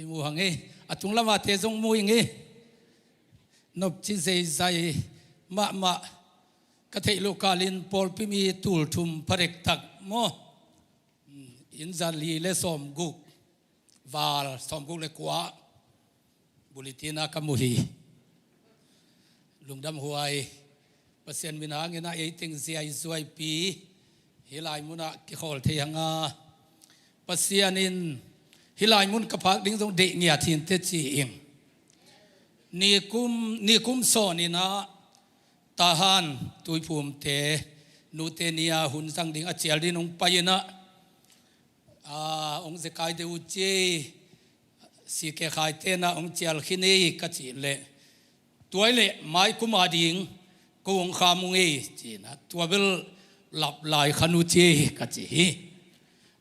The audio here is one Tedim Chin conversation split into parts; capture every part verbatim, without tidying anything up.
Mu hang e, a tung lamah te zong mu ing e. Nopci zeizai mahmah ka theih loh kalin pawlpi mi tul thum pharektak maw? Inn za li le sawmguk, val sawmguk le kua, bulletin ah ka mu hi. Lungdam huai. Pasian min hangin ah ei teng ziaizuaipi hih lai munah kikhawl thei hang a, Pasian in hih lai mun ka phak ding zong deih ngiat hi inteh ci ing. Nikum, nikum sawn in ah Tahan Tuiphumte nute ni-a hun zang ding a cial ding hong pai in ah, a, hong zekai deuh uh ci ei, sikekhaite in ah hong cial khin ei ka cih leh, tua hi leh mai kum a ding ko hong kham ung ei ci in ah, tua bel lap lai khan uh ci ei ka ci hi.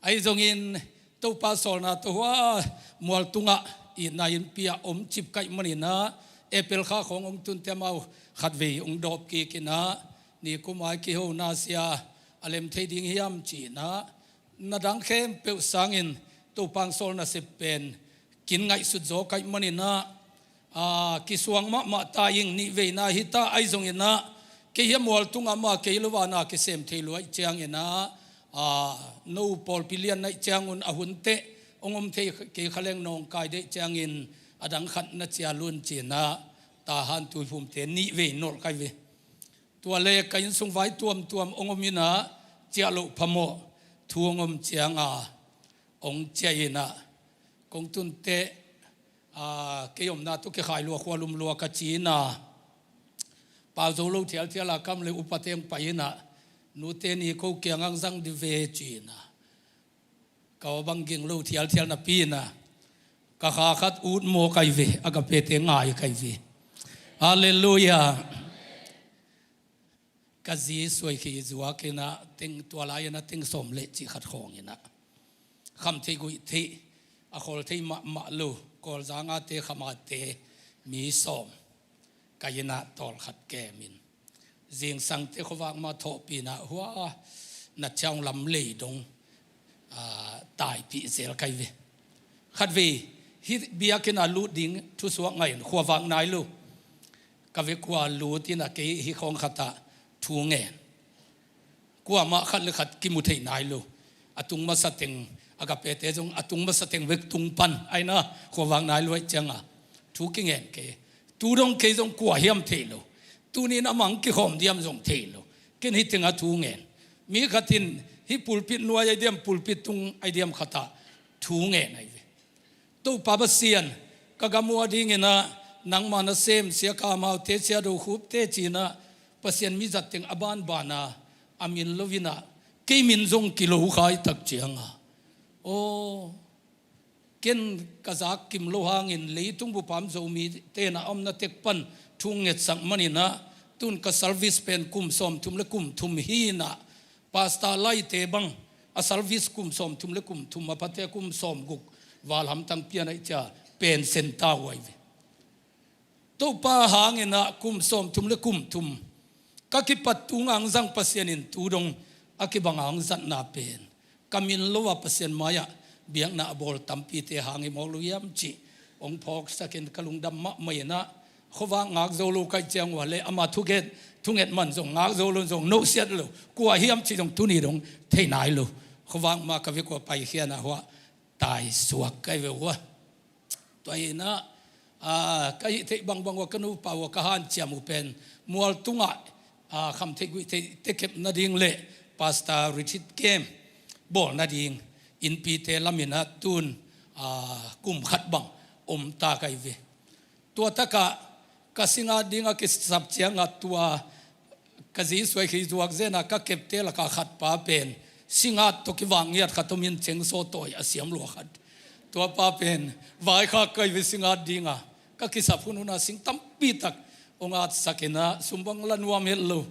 Ahi zongin Topa sawlna tawh hua mual tungah itna innpi ah om cip kaih manin ah, April kha khawng hong tunte amau khatvei hong dawp kik in ah, nikum a i kihona sia a lem thei ding hiam ci in ah, na dang khempeuh sangin Topa hong sawl nasep pen kin ngaihsut zaw kaih manin ah, a, kisuang mahmah ta ing, nih veina hi ta ahi zongin ah, kei hi a mual tungah mah kei lo a na kisem thei lua ahih ciangin ah, a, no pawlpi lian na hih ciangun a hun teh hong om thei kei kha leng nawngkai deuh ciangin a dang khat na cial un ci in ah, Tahan Tuiphumte nih vei nolh kai ve. Tua le ka inn sung vai tuamtuam hong om in ah, ciah loh phamawh thu hong om ciang a, hong ciah in ah, kong tun teh, a, kei omna tawh kikhai lua, khua lum lua ka ci in ah, pau zo lo thialthial a, kam le upate hong pai in ah, nute ni ko kiangah hong zang dih ve ci in ah, ka aw bang ging lo thialthial napi in ah, ka kha khat ut maw kai ve, Agapete ngai kai ve. Halleluiah. Ka zi suai khi zuak in ah, teng tua lai in ah, teng sawm le cih khat khawng in ah, kham theih guih theih, a khol thei mahmah lo, Kawlzang a te, kham a te, mi sawm ka inn ah tawlkhat kem in, zingsangte khuavak mah thawhpih in ah, hua na ciang lam lei dong, a, taipih zel kai ve. Khatvei hih biakinn ah lut ding thusuak ngah in, khuavak nai lo, ka vekua lut in ah, kei hih khawng khat ah thu ngen. Kuamah khat le khat kimu thei nai lo. A tung masa teng, Agapete zong a tung masa teng vek tung pan, ahi na, khuavak nai lo ahih ciang a, thu kingen kei. Tu dong kei zong kua hiam thei lo. Tuni in a mang kikhawm diam zong thei lo. Ken hih teng ah thu ngen. Mi khat in hih pulpit nuai ahi diam, pulpit tung ahi diam khat ah thu ngen ahi ve. Topa Pasian, ka gam uh a ding in ah nangma nasem, Sia Kam Hau te, Sia Do Khup te ci in ah, Pasian mi zat teng a banban a, a min lo in ah, kei min zong kilo khai tak ciang a, aw, ken ka zak kim lo hangin leitung bupam Zomite in ah a omna tek pan thu ngetsak manin ah, tun ka service pen kum sawmthum le kum thum hi in ah, Pastor Laite bang a service kum sawmthum le kum thum, a pate kum sawmguk val hamtang pian ahih ciang pension ta huai ve. Topa hang in ah kum sawmthum le kum thum ka kipat tung a hong zang Pasian in tu dong a kibang a hong zatna pen, ka min lo a Pasian mai-ah biakna a bawl tampite hang hi mawk lo hiam cih hong phawksak in ka lungdam mahmah in ah, khuavak ngak zo lo ka hih ciang uh a le, ama thugen, thunget man zong ngak zo lo, zong nusiat lo, kua hiam cih zong tuni dong thei nai lo. Khuavak mah ka vekua paikhia in ah, hua taisuak ka hi ve ua. Tua hi in ah, a, ka hih theih bangbang ua, ka nupa ua ka hanciam uh pen, mual tungah, a, kham theih guih theih tekep nading le Pastor Richard Kem bawl nading innpite lam in ah tun, a, kum khat bang om ta ka hi ve. Tua takah ka singat ding a kisap ciangah, tua ka zi suai khi zuak zen a ka kepte lakah khat pa pen singat tawh kivak ngiat khat om in, cheng sawtawi a siam lua khat. Tua pa pen vaikhak ka hi ve singat ding a, ka kisap hunhun a sing tampi tak hong atsak in ah, sum bang la nuam het lo.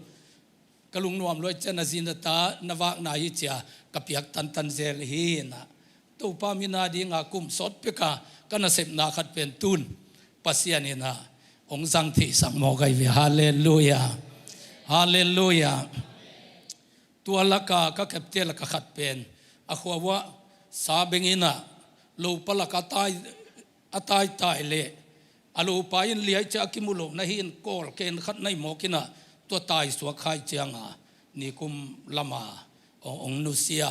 Ka lungnuam lua ahih ciang a, na zi na ta na vakna hi ci a ka piak tantan zel hi in ah, Topa min a ding a kum sawt pek a ka nasepna khat pen tun Pasian in ah hong zang theisak mawk ahi ve. Halleluiah. Halleluiah. Tua laka ka kepte laka khat pen a khua uah sa beng in ah, lopa laka tai A taitai leh a lopa in liai ciah a kimu lo na hi in, kawl ken khat nai mawk in ah tua taisuak hai ciang a nikum lam a hong, hong nusia.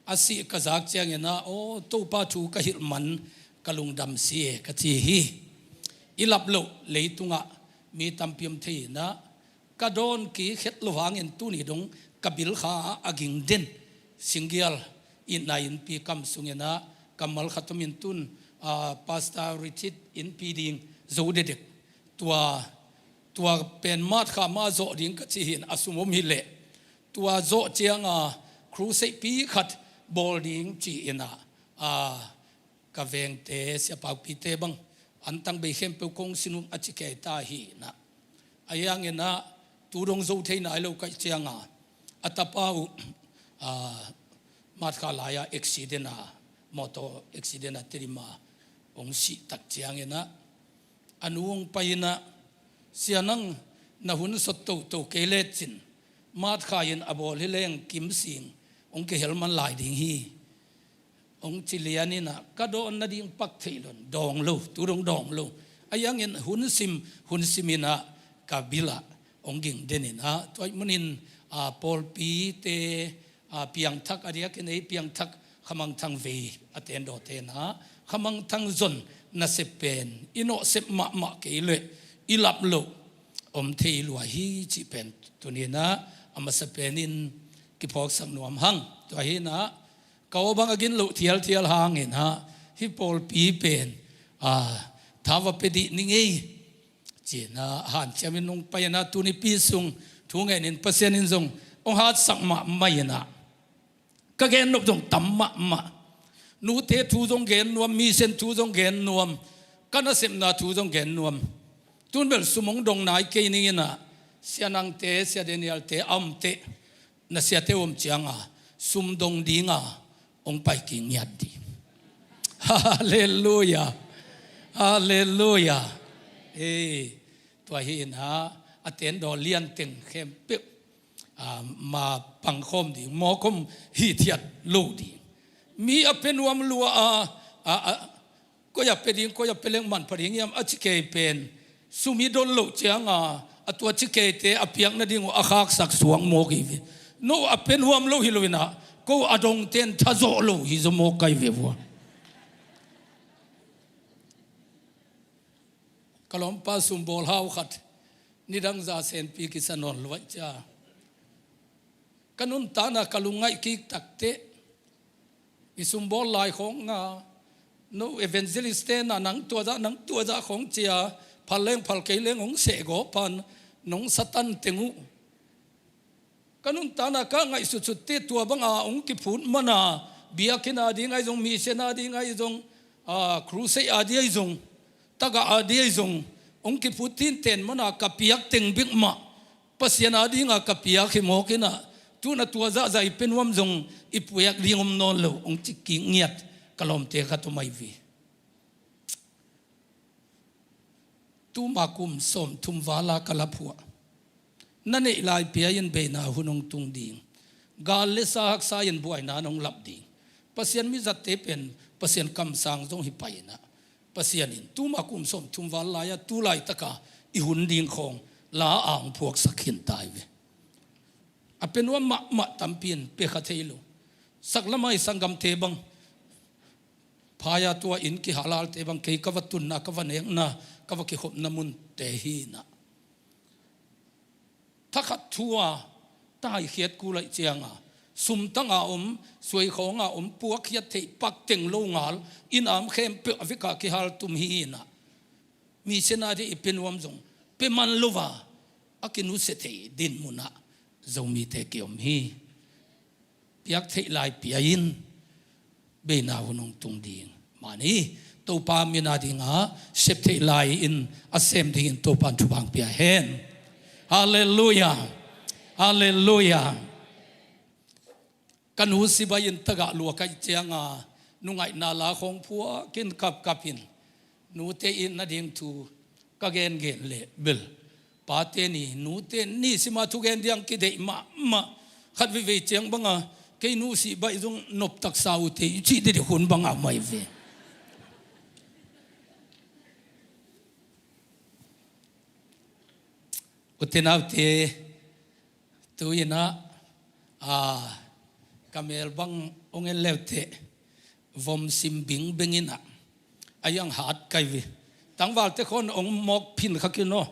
A sih ka zak ciangin ah, "Aw, Topa thu ka hilh man ka lungdam si e," ka ci hi. I lap loh leitungah mi tampi om thei in ah, ka dawn kik het lo hangin tuni dong ka bil kha a ging den. Singgial itna innpi kam sungin ah kammal khat om in, tun, ah, pastor retreat innpi ding zo dedek. Tua, tua pen March kha mah zawh ding ka ci hi in, a sum om hi leh tua zawh ciang a crusade pi khat bawl ding ci in ah, ah, ka vengte, siapaupite bang, antang bei khempeuh kong sin uh a ci kei ta hi in ah. Ahi hangin ah tu dong zo thei nai lo ka hih ciang a, a tapa uh, ah, March kha lai a accident a, motor accident a Tedim ah hong sih tak ciangin ah, a nu hong pai in ah, "Sia, nang na hun sot toto kei lecin, March kha in a bawl hi leng kimsing hong kihel man lai ding hi," hong ci lian in ah, ka dawn nading pak thei lo in, dawng lo, tu dong dawng lo. Ahi hangin hun sim, hun sim in ah ka bil ah hong ging den in ah, tua ahih manin, ah, pawlpite, ah, piangthak a diakin ei piangthak Khamangthang vei a tendawte in ah, Khamangthang zon nasep pen i nawhsep mahmah kei leh i lap loh om thei lua hi cih pen tuni in ah a masa pen in kiphawksak nuam hang. Tua hi in ah, ka aw bang a gin loh thialthial hangin ah, hih pawlpi pen, ah, tha va pia dih ni ngei, ci in ah hanciam in hong pai in ah, tuni pi sung thu ngen in Pasian in zong hong hatsak mahmah in ah, ka gen nop zong tam mahmah. Nute thu zong gen nuam, mission thu zong gen nuam, ka nasepna thu zong gen nuam. Tun bel sum hong dong nai kei ning in ah, Sia Nangte, Sia Danielte a omte, na siate om ciang a sum dong ding a hong pai kik ngiat ding. Halleluia. Halleluia. Eh, tua hi in ah, a tendaw lianteng khempeuh, ah, ma pangkhawm ding, mawkhawm hithiat lo ding. Mi a pia nuam lua a, a, a, koi a pia ding, koi a pia leng manpha ding hiam a ci kei pen, sum hi dol loh ciang a, a tua ci keite a piak nading uh a khaksak suak mawk hi ve. No a pia nuam lo hi lo in ah, ko a dongte in tha zawh lo hi zaw mawk kai ve vua. Ka lawmpa sumbawl hau khat nidang za senpi kisa nawn luai cia, ka nuntakna ka lungngaih kik takteh, i sumbawl lai khawng a, no evangelist te na nang tua zah, nang tua zah khawng cia, phal leng phal kei leng hong seh gawp pan, nong Satan teng uh. Ka nuntakna ka ngaihsutsutte tua banga hong kiphut mana, biakinn a ding ahi zong, mission a ding ahi zong, ah, crusade a ding ahi zong, tagah a ding ahi zong, hong kiphut tinten mana ka piak teng bek mah Pasian a dinga ka piak hi mawk in ah, tun a tua zahzah i pia nuam zong i piak ding om nawn lo, hong ci kik ngiat ka lawmte khat om ahi ve. Tuma kum sawmthum val a ka laphuah, na neih lai pia in beina hun hong tung ding. Gal le sa haksa in buaina hong lap ding. Pasian mizatte pen Pasian kamsang zong hi pai in ah, Pasian in tuma kum sawmthum val lai-a tu laitaka i hun ding khawng la a hong phuaksak khin tai ve. A pia nuam mahmah tampi in pia kha thei lo. Saklamai sanggamte bang, phai-a tua inn kihalalte bang, kei ka va tunna, ka va nekna, ka va kikhopna munte hi in ah, thakhat thu a taikhiat kul ahih cianga, sumtang a om, suaikhawnga om, puakkhiat theih pak teng lo ngal, inn a om khempeuh a veka kihal tum hi in ah, mission a ding i pia nuam zong pia man lo a, a kinusia thei dinmun ah Zomite kiom hi. Piak theih lai pia in, beina hun hong tung ding. Mani Topa min a dinga sep theih lai in a sem dingin Topa in thupha hong pia hen. Halleluia. Halleluia. Ka nu sibai in tagah lua ka hih cianga, nungaihna la khawng phuakin kapkap in, nute itna ding thu ka gengen leh bel, pate ni, nute ni sima thugen ding kideih mahmah. Khat veivei ciang banga, kei nu sih baih zong nop taksa uh tei i cih dede hun banga mai ve. U te nau te, tu-in ah, a, ka mel bang hong en leuteh, vom sim bingbeng in ah, a iang hat kai ve. Tangvalte khawng hong mawk phin kha khin aw.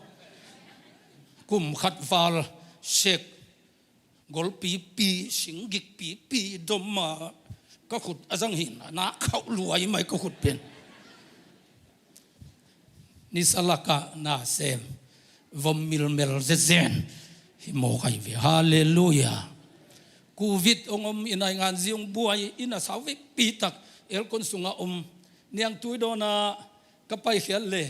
Kum khat val sek, golpipi, singgikpipi dom a, ka khut a zang hi in ah, na khauh luai mai ka khut pen. Nisa lakah nasem, vom milmel zezen hi mawk ahi ve. Halleluiah. Covid hong om, i naingan zi hong buai, inn a sau vekpi tak, aircon sungah om. Niangtui dawnah ka paikhiat leh,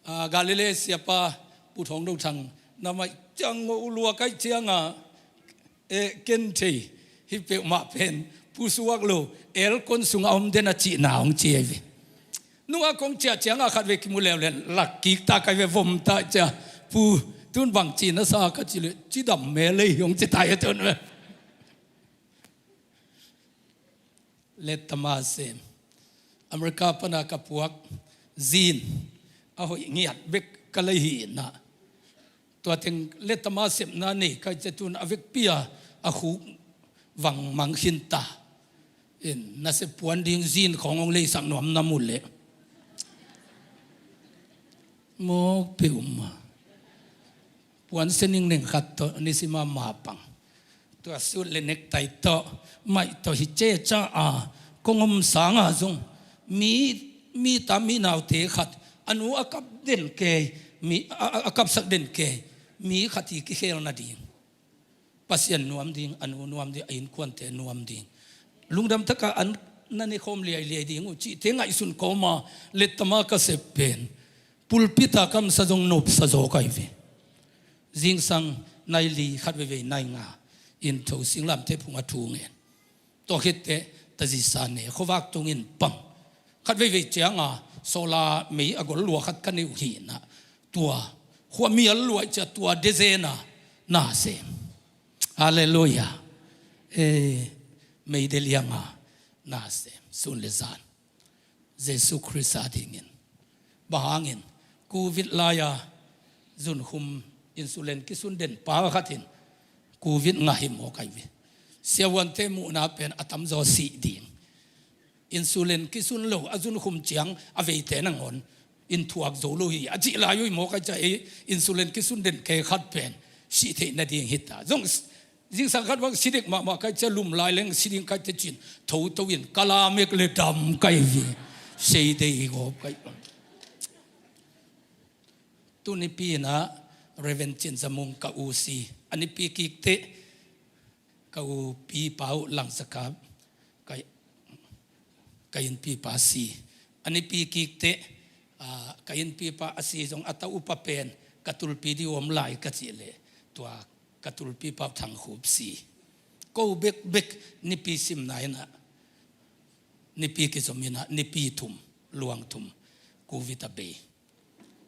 a, Galilee siapa Pu Thawng Do Thang na maih ciang, ngawh lua ka hih ciangah, e, ken thei hi peuhmah pen, pu suak lo, aircon sungah om den a cihna hong ci ahi ve. Nungah kong ciah ciangah khatvei kimu leuleu in, lak kik ta kai ve, vom ta cia. Pu, tun bang ci na sa ka cih leh, cidam mel ei hong ci ta hi a tun ve. Lettama sem, America pana ka puak zin a hoih ngiat bek ka lei hi in ah, tua teng lettama sepna nei ka hih ciang tun a vekpi a, a khuk vangmang khin ta. In, nasep puan ding zin khawng hong leisak nuam na mu leh, mawk peuhmah. Puan se ningneng khat tawh, nisim a mapang, tua suit leh necktie tawh, maih tawh hi ceca a, kong om sangah zong, mi, mi ta mi naute khat, a nu a kap den kei, mi, a, a, a kapsak den kei, mi khat hi kikhel nading. Pasian nuam ding, a nu nuam ding, a innkuante nuam ding, lungdam takah an na ne khawm liailiai ding uh cihte ngaihsun kawma lettama ka sep pen, pulpit a ka omsa zong nopsa zaw ka hi ve. Zingsang nai li, khat veivei nai nga in tho singlamteh phung a thu ngen. Tua khit teh tazisa ne, khuavak tungin pang. Khat veivei cianga solar mei a gol lua khat ka nei uh hi in ah, tua khua mial lua ih ciang tua dezena nasem. Halleluiah. E, mei de lianga nasem, sun le zan. Jesu Khrist a dingin. Bang hangin, Covid lai-a zunkhum, insulin kisun den pa khat in Covid ngah hi mawk ahi ve. Siavuante muhna pen a tamzaw sih ding. Insulin kisun lo a zunkhum ciang a veite nangawn in thuak zo lo hi a cih lai uh hi mawk ahi ciang, ei insulin kisun den kei khat pen sih theih nading hi ta. Zong zingsang khat bang si dek mahmah ka hih ciang, lum lai leng si ding ka hih teh ci-in, tho to in ka la mek leh dam ka hi ve. Sei dei gawp ka hi. Tu nipi in ah Reverend Cin Za Mung ka u si. A nipi kik teh ka u pipa uh Lang Za Kap, ka, ka innpipa si. A nipi kik teh, a, ka innpipa a si zong a ta upa pen ka tulpi ding uh om lai ka cih leh, tua ka tulpipa uh Thang Khup si. Ko bekbek nipi simna in ah, nipi kizom in ah, nipi thum, luang thum Covid a bei.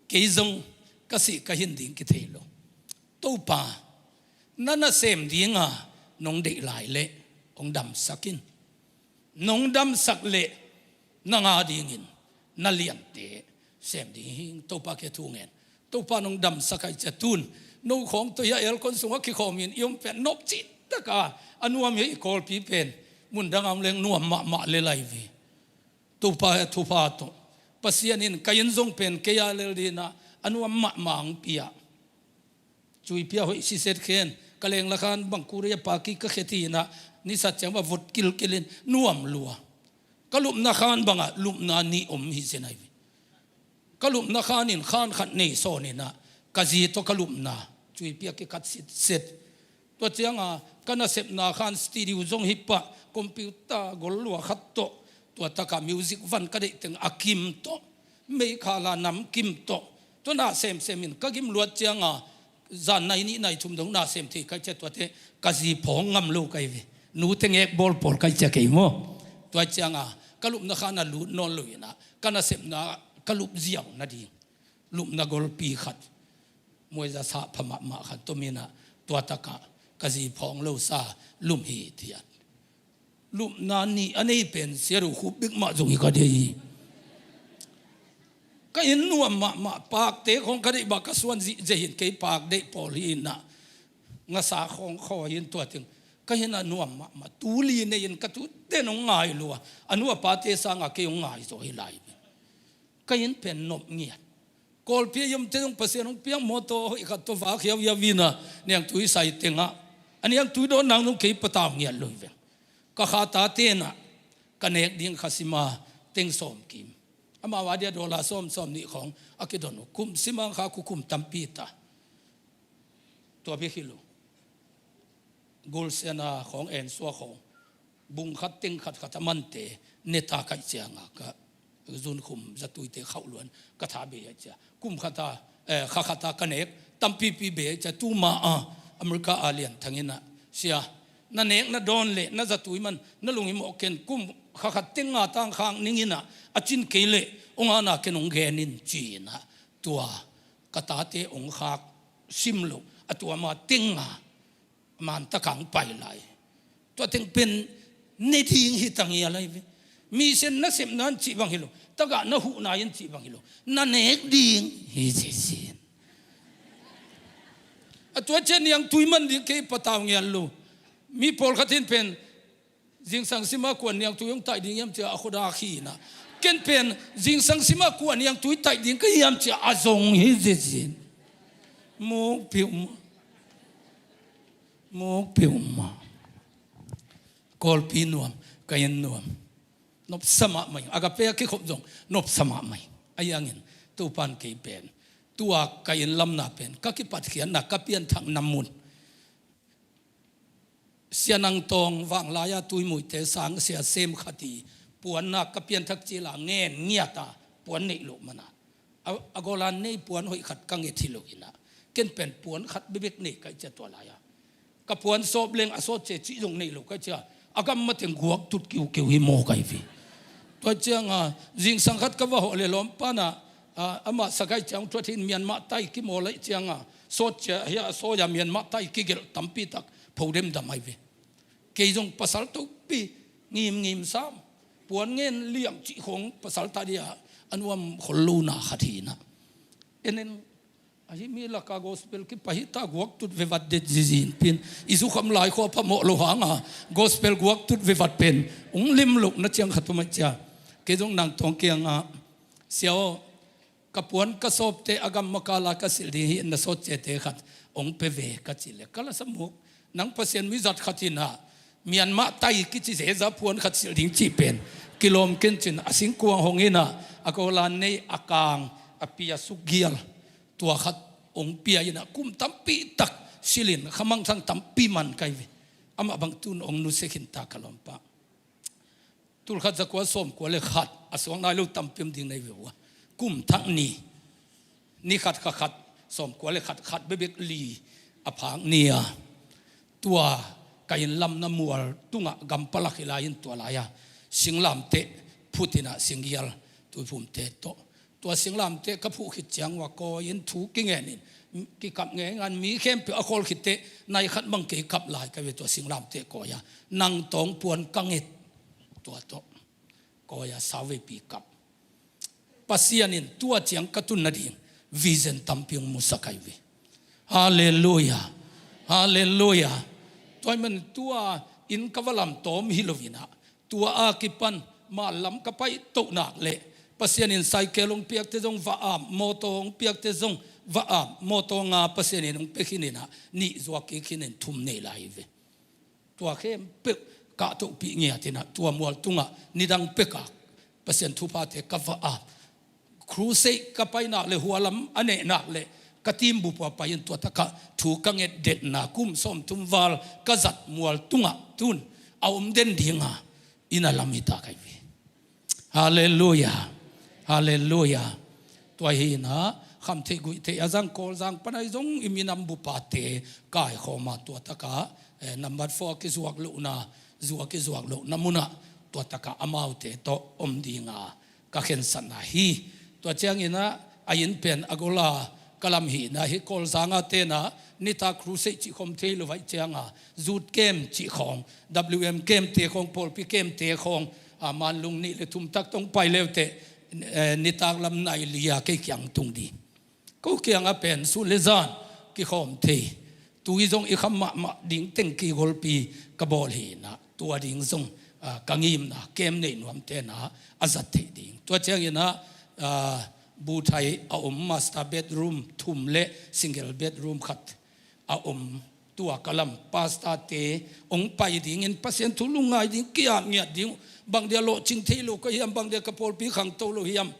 Kei zong ka sih ka hin ding kithei lo. Topa, na nasem dinga nong deih lai leh hong damsak in. Nong damsak leh nang a dingin na liante sem ding hi ing, Topa kiang thu ngen. Topa nong damsak ahih ciang tun, no khawng tawh hi a aircon sungah kikhawmin i om pen nop cih taka a nuam hi a, i Kawlpi pen mundang a om leng nuam mahmah lel ahi ve. Topa he thupha tawh, Pasian in ka inn zong pen kei a lel ding in ah a nuam mahmah hong pia. Cuipi a hoih siset khen, ka leng la khan bang kuri a paki ka khe ti in ah, nisa ciang bang vot kilkil in nuam lua. Ka lupna khan bangah lupna nih om hi zen ahi ve. Ka lupna khan in khan khat nei sawn in ah, ka zi tawh ka lupna cuipi a kikhat sitset. Tua cianga ka nasepna khan studio zong hi pah, computer gol lua khat tawh, tua taka music van ka deih teng a kim tawh, meikhala namkim tawh, tua na semsem in ka gim luat cianga, zan nai nih nai thum dong na sem thei ka hih ciang tuate ka zi phawng ngam lo ka hi ve. Nute ngek bawl pawl ka hih ciang kei maw. Tua cianga ka lupna khan a lut nawn lo in ah, ka nasepna ka lup ziau nading lupna golpi khat, muaiza sah pha mahmah khat tomin ah, tua takah ka zi phawng lo sa lum hithiat. Lupna nih a nei pen Sia Do Khup bek mah zong hi ka deih hi. Ka inn nuam mahmah, pakte khawng ka deih bang ka suan zihziah in, kei pak deih pawl hi inah, ngasa khawng khawi in tua teng. Ka inn a nuam mahmah, tu li nei in ka tute nong ngai lua, a nu a pate sangah kei hong ngai zaw hi lai. Ka inn pen nop ngiat. Kawlpi a i omte zong Pasian hong piak mawtaw hoih khat tawh vak hiauhiau inah niangtui sai tengah, a niangtui dawn nang zong kei patau ngiat lo hi veng. Ka kha tate inah ka nek ding kha sima teng sawm kim. Amau a dia dollar sawm, sawm nih khawng a kidon uh. Kum sima kha ku kum tampi ta. Tua bek hi lo. Gulsiana khawng, ensua khawng, bung khat teng khat khat a mante neta kaih cianga ka zunkhum zatuite khauh luan ka tha bei aih cia. Kum khata, eh, kha khata ka nek tampipi bei aih cia. Tuma a America a Lian Thang inah, "Sia, na nek na dawn le na zatui man na lunghimawh ken, kum kha khat teng nga tang khak ning inah, a cin kei le hong ana ken hong gen in," ci inah. Tua ka tate hong khak sim lo, a tua ma teng nga man takang pai lai. Tua teng pen ne ding hi tang hi a lai ve. Mi sen na sepna in cih bang hi lo, tagah na huhna in cih bang hi lo, na nek ding hi zisin. A tua cian niangtui man ding kei patau ngiat lo. Mi pawlkhat in pen, "Zingsang sima kua niangtui hong taih ding hiam?" cia a khuadak hi inah. Ken pen, "Zingsang sima kua niangtui taih ding ka hiam?" cia a zong hi zisin. Muk piu ma. Muk piu ma. Kawlpi nuam, ka inn nuam. Nopsa mahmah ing. Agape a kikhop zong nopsa mahmah ing. Ahi hangin Topan kei pen, tua ka inn lamna pen ka kipatkhiatna, ka pianthakna mun, Sia Nang Tawng, Vanglai-a Tuimuite sang sia sem khat i puannak ka pianthak cil a ngen ngiat a, puan neih loh man a, a, a golan nei puan hoih khat ka nget hi lo inah, ken pen puan khat bekbek nei ka hih cia tua lai-a. Ka puan sawp leng a sawt cia cih zong nei lo ka hih cia, a gam mateng guak tut kiukiu hi maw ka hi ve. Tua cianga zingsang khat ka va hawh le lawmpa inah, a, amah sagai ciang thuat hi in Myanmar tai kimawl aih cianga, sawt cia hi a, a sawi a Myanmar tai kigelh tampi tak pho demdam aih ve. Kei zong pasal topi ngimngim sam, puan ngen liang cih khawng pasal ta dia a nuam khol lo na khat hi inah. En en, ahi mi laka gospel kipai hi ta, guak tut ve vat det zizin pin. I zukham lai khua phamawh lo hanga gospel guak tut ve vat pen hong lim loh na ciang khat om aih cia. Kei zong Nang Tawng kiangah, "Sia aw, ka puan ka sawpte a gam makala ka silh ding hi, na sawt ciate khat hong pe ve," ka cih le, "Ka la sa muk, nang Pasian mi zat khat inah Myanmar tai kici zeza puan khat silh ding cih pen kilawm ken," cin a singkuang hong inah, a golan nei a kang, a pi a suk gial, tua khat hong pia inah kum tampi tak silh in khamangthang tampi man ka hi ve. Amah bang tun hong nusia khin ta ka lawmpa. Tulkhat zakua sawmkua le khat, a suak nai lo tampi om ding nei ve ua. Kum thak ni, ni khat kha khat, sawmkua le khat, khat bekbek li a phak ni-a, tua ka inn lamna mual tungah gam palak hi lai in tua lai-a singlamteh phut inah singgial tuiphumte tawh tua singlamteh ka phuh khit ciang ua kawi in thu kingen in, kikap ngeingai in mi khempeuh a khawl khit teh nai khat bang kei kap lai ka hi ve. Tua singlamteh kawi-a Nang Tawng puan ka nget, tua tawh kawi-a sauveipi kap. Pasian in tua ciang ka tun nading vision tampi hong musak aih ve. Halleluia. Halleluia. Tua ahih man tua inn ka va lam tawm hi lo inah, tua a kipan mal lam ka paih toh nak leh Pasian in cycle hong piakte zong va ap, mawtaw hong piakte zong va ap, mawtaw nga Pasian in hong pia khin inah, nih zuak kik khin in thum nei lai hi ve. Tua khempeuh kahtohpih ngiat inah, tua mual tungah nidang pekah Pasian thuphate ka va ap. Crusade ka pai nak le, hua lam a neh nak le, ka team bup ah pai in tua takah thu ka nget detna kum sawmthum val ka zat mual tungah tun a om den dinga inn a lam hi ta ka hi ve. Halleluia. Halleluia. Tua hi inah, khamtheih guihtheih a zang Kawlzang pan ahi zong i minam bupate kaikhawm a, tua takah, eh, number four a kizuak lohna, zu a kizuak lohna munah tua takah amaute tawh om dinga ka khensatna hi. Tua ciang inah a inn pen a gola ka lam hi inah, hih Kawlzang a tenah nitak crusade cih khawm thei lo vaih cianga, youth camp cih khawng, W M camp te khawng, pawlpi camp te khawng, a, manlung nih le thum tak tawh hong pai leuteh, eh, nitak lam nai li-a kei kiang tung ding. Ko kiangah pen sun le zan kikhawm thei, tui zong i kham mahmah ding teng kigolpi ka bawl hi-in ah, tua ding zong, ah, ka ngimna kem nei nuamte in ah a zat theih ding. Tua ciangin ah, ah, buthai a om, master bedroom thum le single bedroom khat a om. Tua ka lam pastor-te hong pai dingin Pasian thu lungngai ding, kiat ngiat ding. Bang dia lawhcing thei lo ka hiam, bang dia ka pawlpi khangto lo hiam?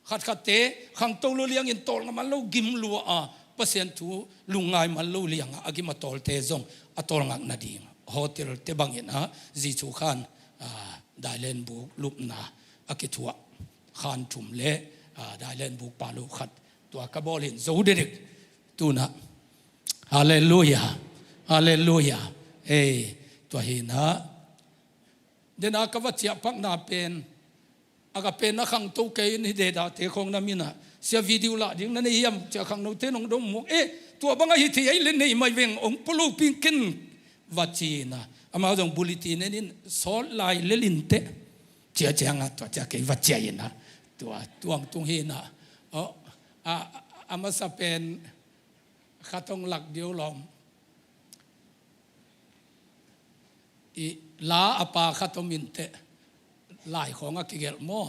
Khatkhatte khangto lo liangin tawlnga man lo gim lua a, Pasian thu lungngai man lo liangah a gim a tawlte zong a tawlngak nading hotel-te bangin ah Jesu khan, ah, dailen buk lupna a kithuah khan thum le, ah, dailen buk pa lo khat, tua ka bawl hi-in zo dedek tu-in ah. Halleluiah. Halleluiah. Ei, tua hi-in ah. Dena ka va ciah pakna pen, a ka pen na khangto kei in hi dedate khawng na min ah, sia video lah ding na nei hiam, cia khangnote nong dong muk. Eh, tua bang ahi thei ahih leh nei mai veng, hong pua lopi ing ken, va ci-in ah. Amau zong bulletin en in, sawt lai lel inteh, cia ciangah tua cia kei va ciah in ah. Tua tuang tung hi-in ah. Oh, a, a masa pen khat hong lak ding uh lawm. I la a pa khat om inteh, lai khawng a kigelh maw?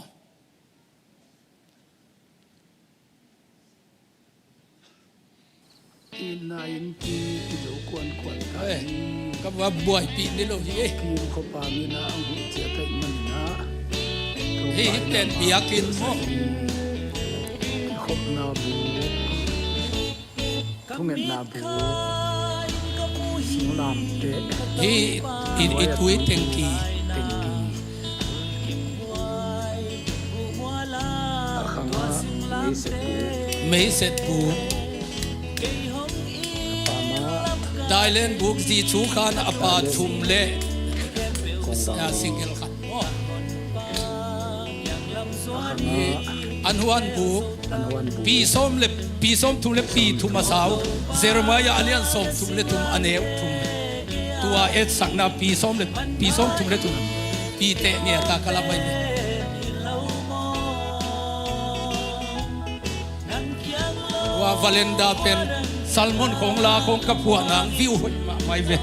Inn ah innpi kizo kuankuan ta. Ei, ka va buaipih ni lo hi, ei. Kim khuapa min ah ang huh ciat ahih manin ah, hih pen biakinn maw? Kikhopna bu. Thungetna bu. Singlamteh. Hih i, i tui tengki. Tengki. A khangah meiset bu. Meiset bu. A pa mah. Dailen buk, Jesu khan a pa thum le, ah, single khat. An huan buk, pi sawm le, pi sawm thum le pi thum a sau. Jeremiah a lian sawm thum le thum, a neu thum. Tua etsakna pi sawm le, pi sawm thum le thum. Pi teh ngiat a ka la mai le. Tua Valenda pen sermon khawng la khawng ka phuah nang view hoih mahmah hi ve.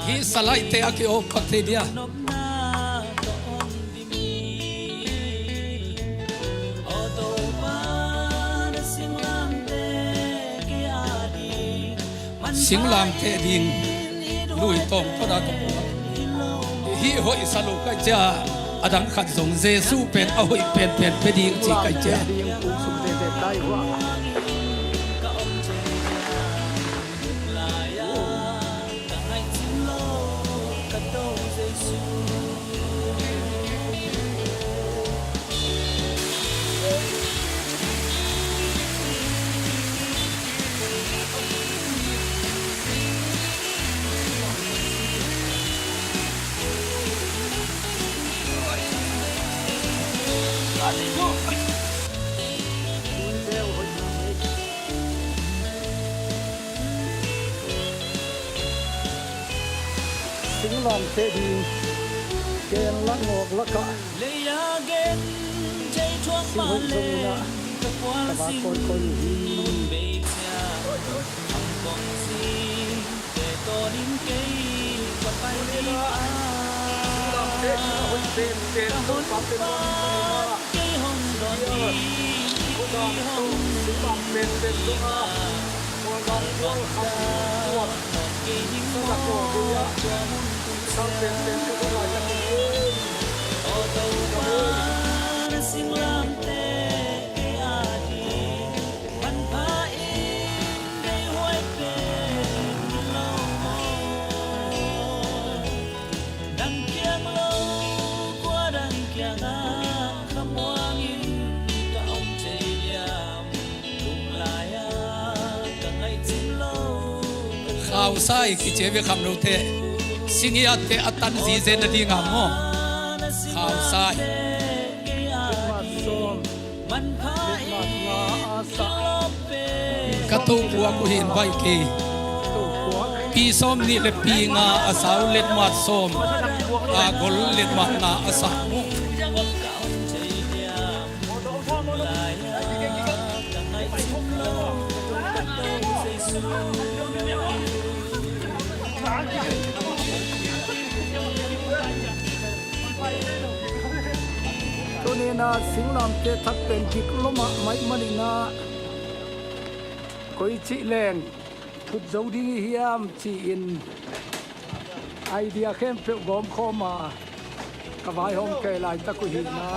Hih salaite a ki-awk pak thei dia. Singlamteh ding lui tawng tawh dah ka puak. Hih hoih sa lo ka hih ciang a dang khat zong Jesu pen a hoih penpen pia ding ci ka hih ciang. Singlamteh ding, ken lak ngawk lakah. Singhoih zong inah ka va kawikawi uh hi. Sai kici ve kham lote. Singiate a tan zizen na dinga maw. Khau sai. Ka topuak uh hi in baih kei. Pi sawm nih le pi nga a sau letmat sawm, a gol letmat nga a sau. Tuni-in ah singlamteh thak pen dik lua mahmah ahih manin ah, koi cih leng phut zo ding i hiam ci-in idea khempeuh gawmkhawm a, ka vaihawm kei laitak uh hi na.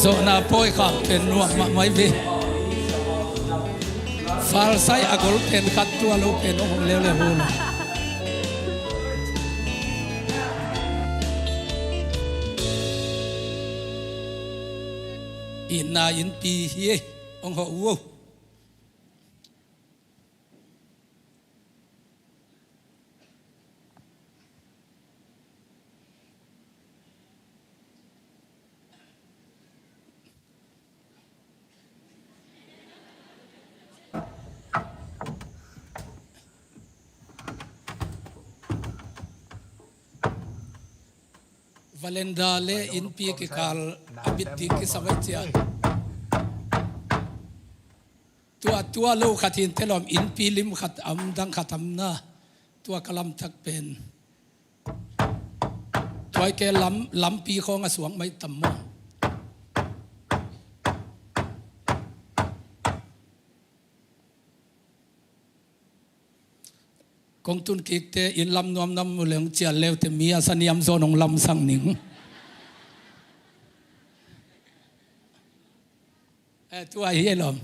Zawhna pawi kham pen nuam mahmah hi ve. Falsai a gol pen khat tua lo pen hong leuleu hun. Itna innpi hi ei, hong hawh uh. Valenda le innpi kikal a bit ding kisam ei cia. Tua, tua lo khat hi in te lawm, innpi lim khat am, dang khat am na. Tua ka lamtak pen. Tua hi kei lam, lampi khawng a suak mai tam maw. Kong tun kikte inn lam nuam nam mu leng cial leute mi a saniam zawn hong lamsang ning. Eh, tua hi e lawm.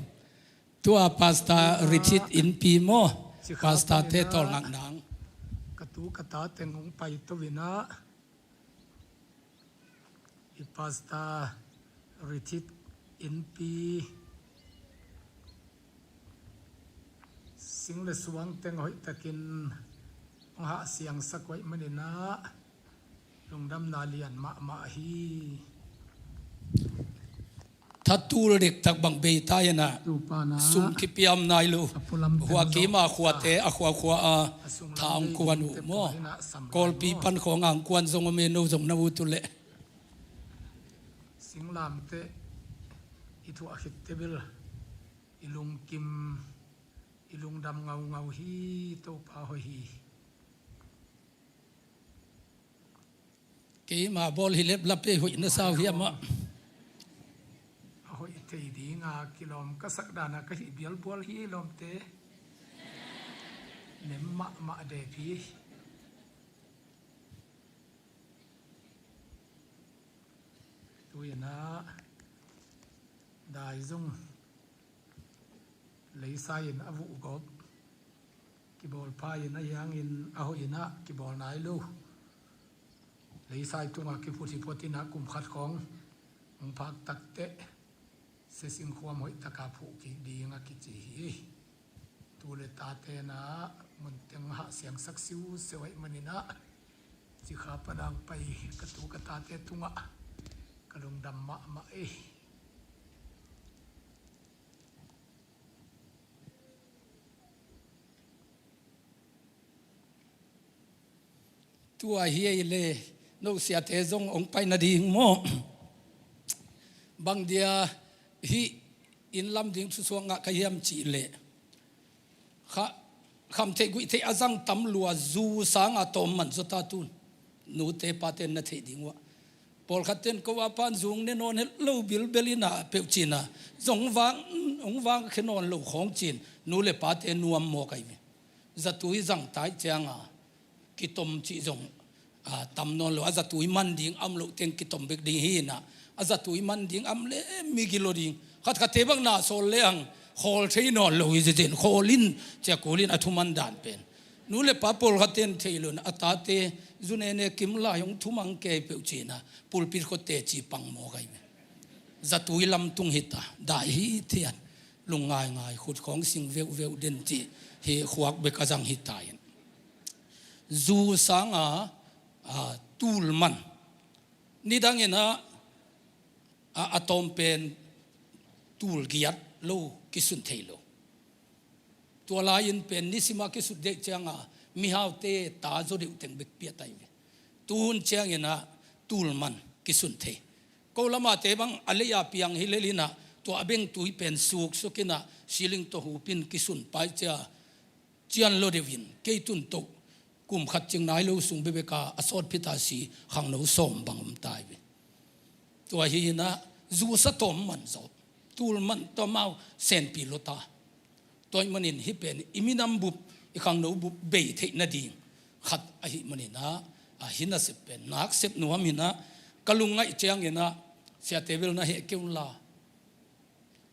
Tua Pastor Richard innpi maw? Pastor te tawlngak nang. Ka tu ka ta teng hong pai to in ah. I Pastor Richard innpi sing le suang teng hoih takin hong hah siangsak uh ahih manin ah lungdamna lian mahmah hi. Thatul diktak bang bei ta in ah sum kipiam nai lo. Hua kima khuate a khuakhua a tha hong kuan uh maw? Kawlpi pan khawng a hong kuan zong om e, no zong na ut uh leh. Singlamteh i thuah khitte bel i lungkim, i lungdam ngaungau hi. Topa hoih hi. Keima bawl hi leplap e, hoih na sau hiam ah. A hoih thei dinga kilawm ka sak dana ka hih bialbual hi lawmte. Nem mahmah dep hi. Tu in ah dai zong Leisai in a vuh gawp, kibawl pha in a hiangin a hoih in ah kibawl nai lo. Leisai tungah kiphut hi phot in ah kum khat khawng hong phak takteh sia singkhuam hoih taka phuh kik ding a kici hi. Tu le tate in ah munteng hahsiangsak siusiu ahih manin ah, cikha pan a hong pai ka tu ka tate tungah ka lungdam mahmah hi. Tua hi ei le, no siate zong hong pai nading maw? Bang dia hih inn lam ding thusuak ngah ka hiam cih leh, kha, khamtheih guihtheih a zang tam lua, zu sanga tawm man zaw ta tun. Nute pate na theih ding uh ah, pawlkhat ten ko a pan zung ne nawn het lo bilbel in ah peuh cin ah, zong vang, hong vang khe nawn lo khawng cin, nu le pate nuam mawk ahi ve. Zatui zang tai cianga kitom cih zong, a, tam nawn lo. A zatui man ding a om loh teng kitom bek ding hi in ah, a zatui man ding a om le migilo ding. Khatkhatte bang na sawl le ang khawl thei nawn lo hi zizin, khawl in cia kul in a thuman dan pen. Nu le pa pawlkhat ten thei lo in a tate zu nene kim lai hong thumang kei peuh cin ah pulpit khua teci pang mawk ahi ve. Zatui lam tung hi ta, dai hi thian. Lungngaingai khut khawng sing veuhveuh den cih hi khuak bek a zang hi ta in. Zu sanga, a, tul man. Nidang in ah, a, a tawm pen tul giat lo kisun thei lo. Tua lai-in pen nisima kisut deih cianga mihaute ta zaw deuh teng bek piat ahi ve. Tuhun ciangin ah tul man kisun thei. Ko lamate bang a lei-a piang hi lel in ah, tua a bengtui pen suksuk in ah siling tawh hupin kisun pai cia, cian lo deuh in kei tun toh kum khat cing nai lo sung bebeka a sawt phita si khangno sawm bang om tai ve. Tua hi in ah zu sa tawm man zaw, tul man tawm au senpi lo ta. Tua ahih manin hih pen i minam bup, i khangno bup bei theih nading khat ahih manin ah, a hi nasep pen nak sep nuam in ah, ka lungngaih ciangin ah, siate bel na heh kei un la.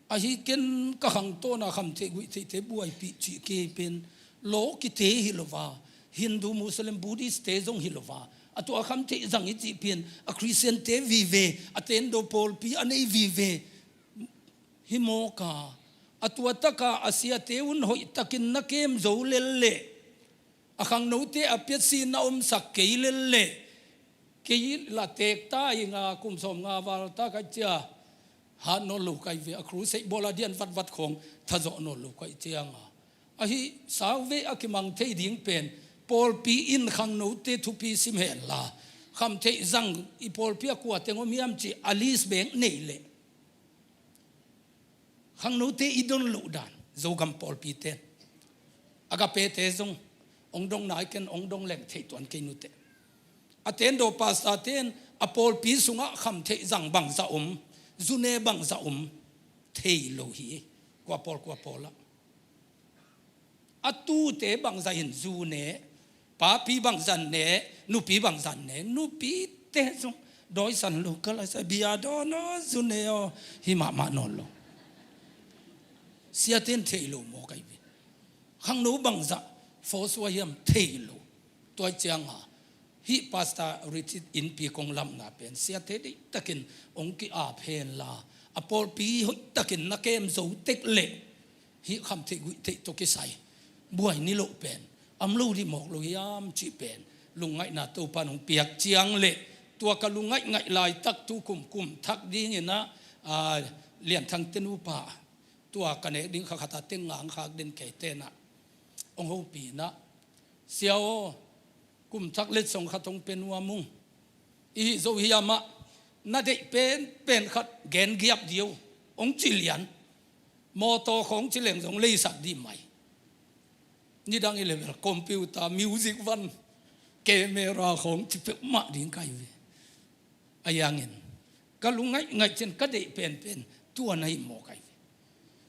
Ahi ken ka khangtawna khamtheih guihtheihte buaipih cih kei pen law kite hi lo va, Hindu, Muslim, Buddhist te zong hi lo va, a tua khamtheih zang i cih pen a Christian te vive, a tendo pawlpi a nei vive. Hi mawka, a tua taka a siate un hoihtakin na kem zo lel leh, a khangnote a piatsi na omsak kei lel leh, kei la teek ta hi nga, kum sawm nga val ta ka cia, hat nawn lo kai ve, a crusade bawl a dian vatvat khawng thazawh nawn lo kai cianga. Ahi sau ve a kimang thei ding pen, pawlpi in khangnote thupi sim hen la, khamtheih zang i pawlpi a kua teng om hiam cih a list bek nei leh. Khangnote i don loh dan, Zogam pawlpite, Agape te zong, ong dong nai ken ong dong leng thei tuan kei nute. A tendo pastor ten a pawlpi sungah khamtheih zang bangza om, zune bangza om, thei lo hi, kua pawl kua pawl ah. A tute bangza in zu ne, papi bangza ne, nupi bangza ne, nupite zong dawisan lo ka laisa, bia dawn aw, zu ne aw, hi mahmah nawn lo. Siaten thei lo maw kai ve. Khangno bangza force uh a hiam thei lo. Tua cianga hih pastor retreat innpi kong lamna pen siate deihtakin ong ki-ap hen la, a pawlpi hoihtakin na kem zo tek leh hih khamtheih guihtheih tawh kisai buai ni loh pen om lo dih mawk lo hiam cih pen lungngaihna Topan hong piak ciang leh, tua ka lungngaih ngaih laitak tu kum kum thak dingin ah, a, Lianthang te nupa, tua ka nek ding kha khata teng ngang khak den kei tenah ong hopih inah, Sia aw, kum thak letsong khat hong pe nuam ung. I hih zo hiamah na deih penpen khat gen giap dih o, hong ci lian. Mawtaw khawng ci leng zong leisak dih mai. Nidang i level computer, music van, camera khawng ci peuhmah ding kai ve. A hiangin ka lungngaih ngaih cian ka deih penpen tua na hi maw kai ve.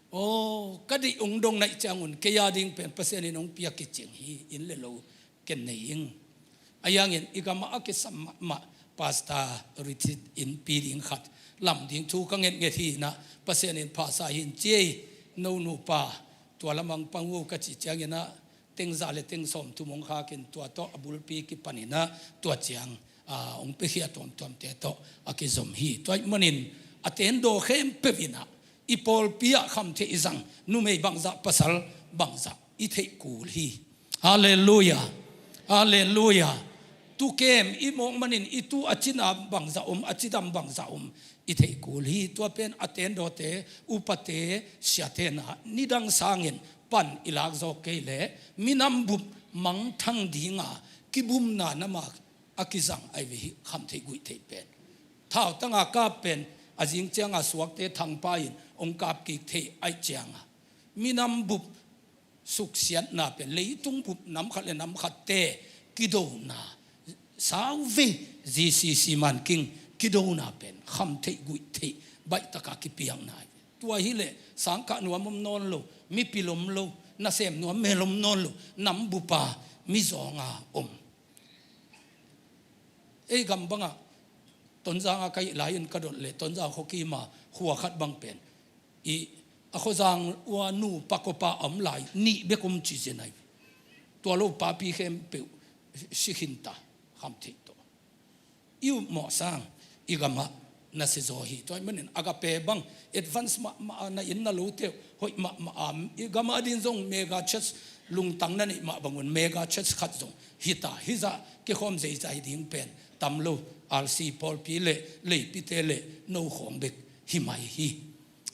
Aw, ka deih hong dong naih ciangun kei a ding pen Pasian in hong piak kicing hi, inn le lo ken nei ing. A hiangin i gamah a kisam mahmah pastor retreat innpi ding khat lam ding thu ka ngetnget hi inah, Pasian in phasa hin ciei, no nupa tua lamah hong pang uh ka cih ciangin ah, teng za le teng sawmthum hong khakin tua tawh a bulpi kipanin ah, tua ciang, aa, hong piakhia tuamtuamte tawh a kizom hi. Tua ahih manin a tendaw khempeuh in ah, i pawlpi ah khamtheih zang numei bangzah, pasal bangzah i theih kul hi. Halleluiah. Halleluiah. Tu kem i mawk manin i tu a cina bangzah om, a cidam bangzah om i theih kul hi. Tua pen a tendawte, upate, siate in ah nidang sangin pan i lak zawk kei leh minam bup mangthang dinga kibumna nama a kizang ahi ve hi. Khamtheih guihtheih pen, thautanga kap pen a zing cianga suakte thangpa in hong kap kik thei ahih cianga, minam bup suksiatna pen, leitung bup nam khat le nam khatte kidona, sauvei, G C C man king kidona pen khamtheih guihtheih baih taka kipiakna hi. Tua hileh sangkah nuam om nawn lo, mipil om lo, nasem nuam mel om nawn lo, nam bupa mizawnga om. Ei gam bangah Tonzanga ka hih lai-in ka dot leh, Tonzang khuakima khua khat bang pen, i, a khuazang ua nupa kawpa a om lai nih bek om ci zen ahi. Tua lo papi khempeuh si khinta, khamtheih tawh. I upmawh sang i gamah na sizaw hi. Tua ahih manin Agape bang advance mahmah a, na inn na lote uh hoih mahmah a, i gamah a ding zong mega church, lungtang na neih mah bangun mega church khat zong hita, hizah kikhawm zeizai ding pen tam lo. R C pawlpi le leipite le no khawng bek hi mai hi.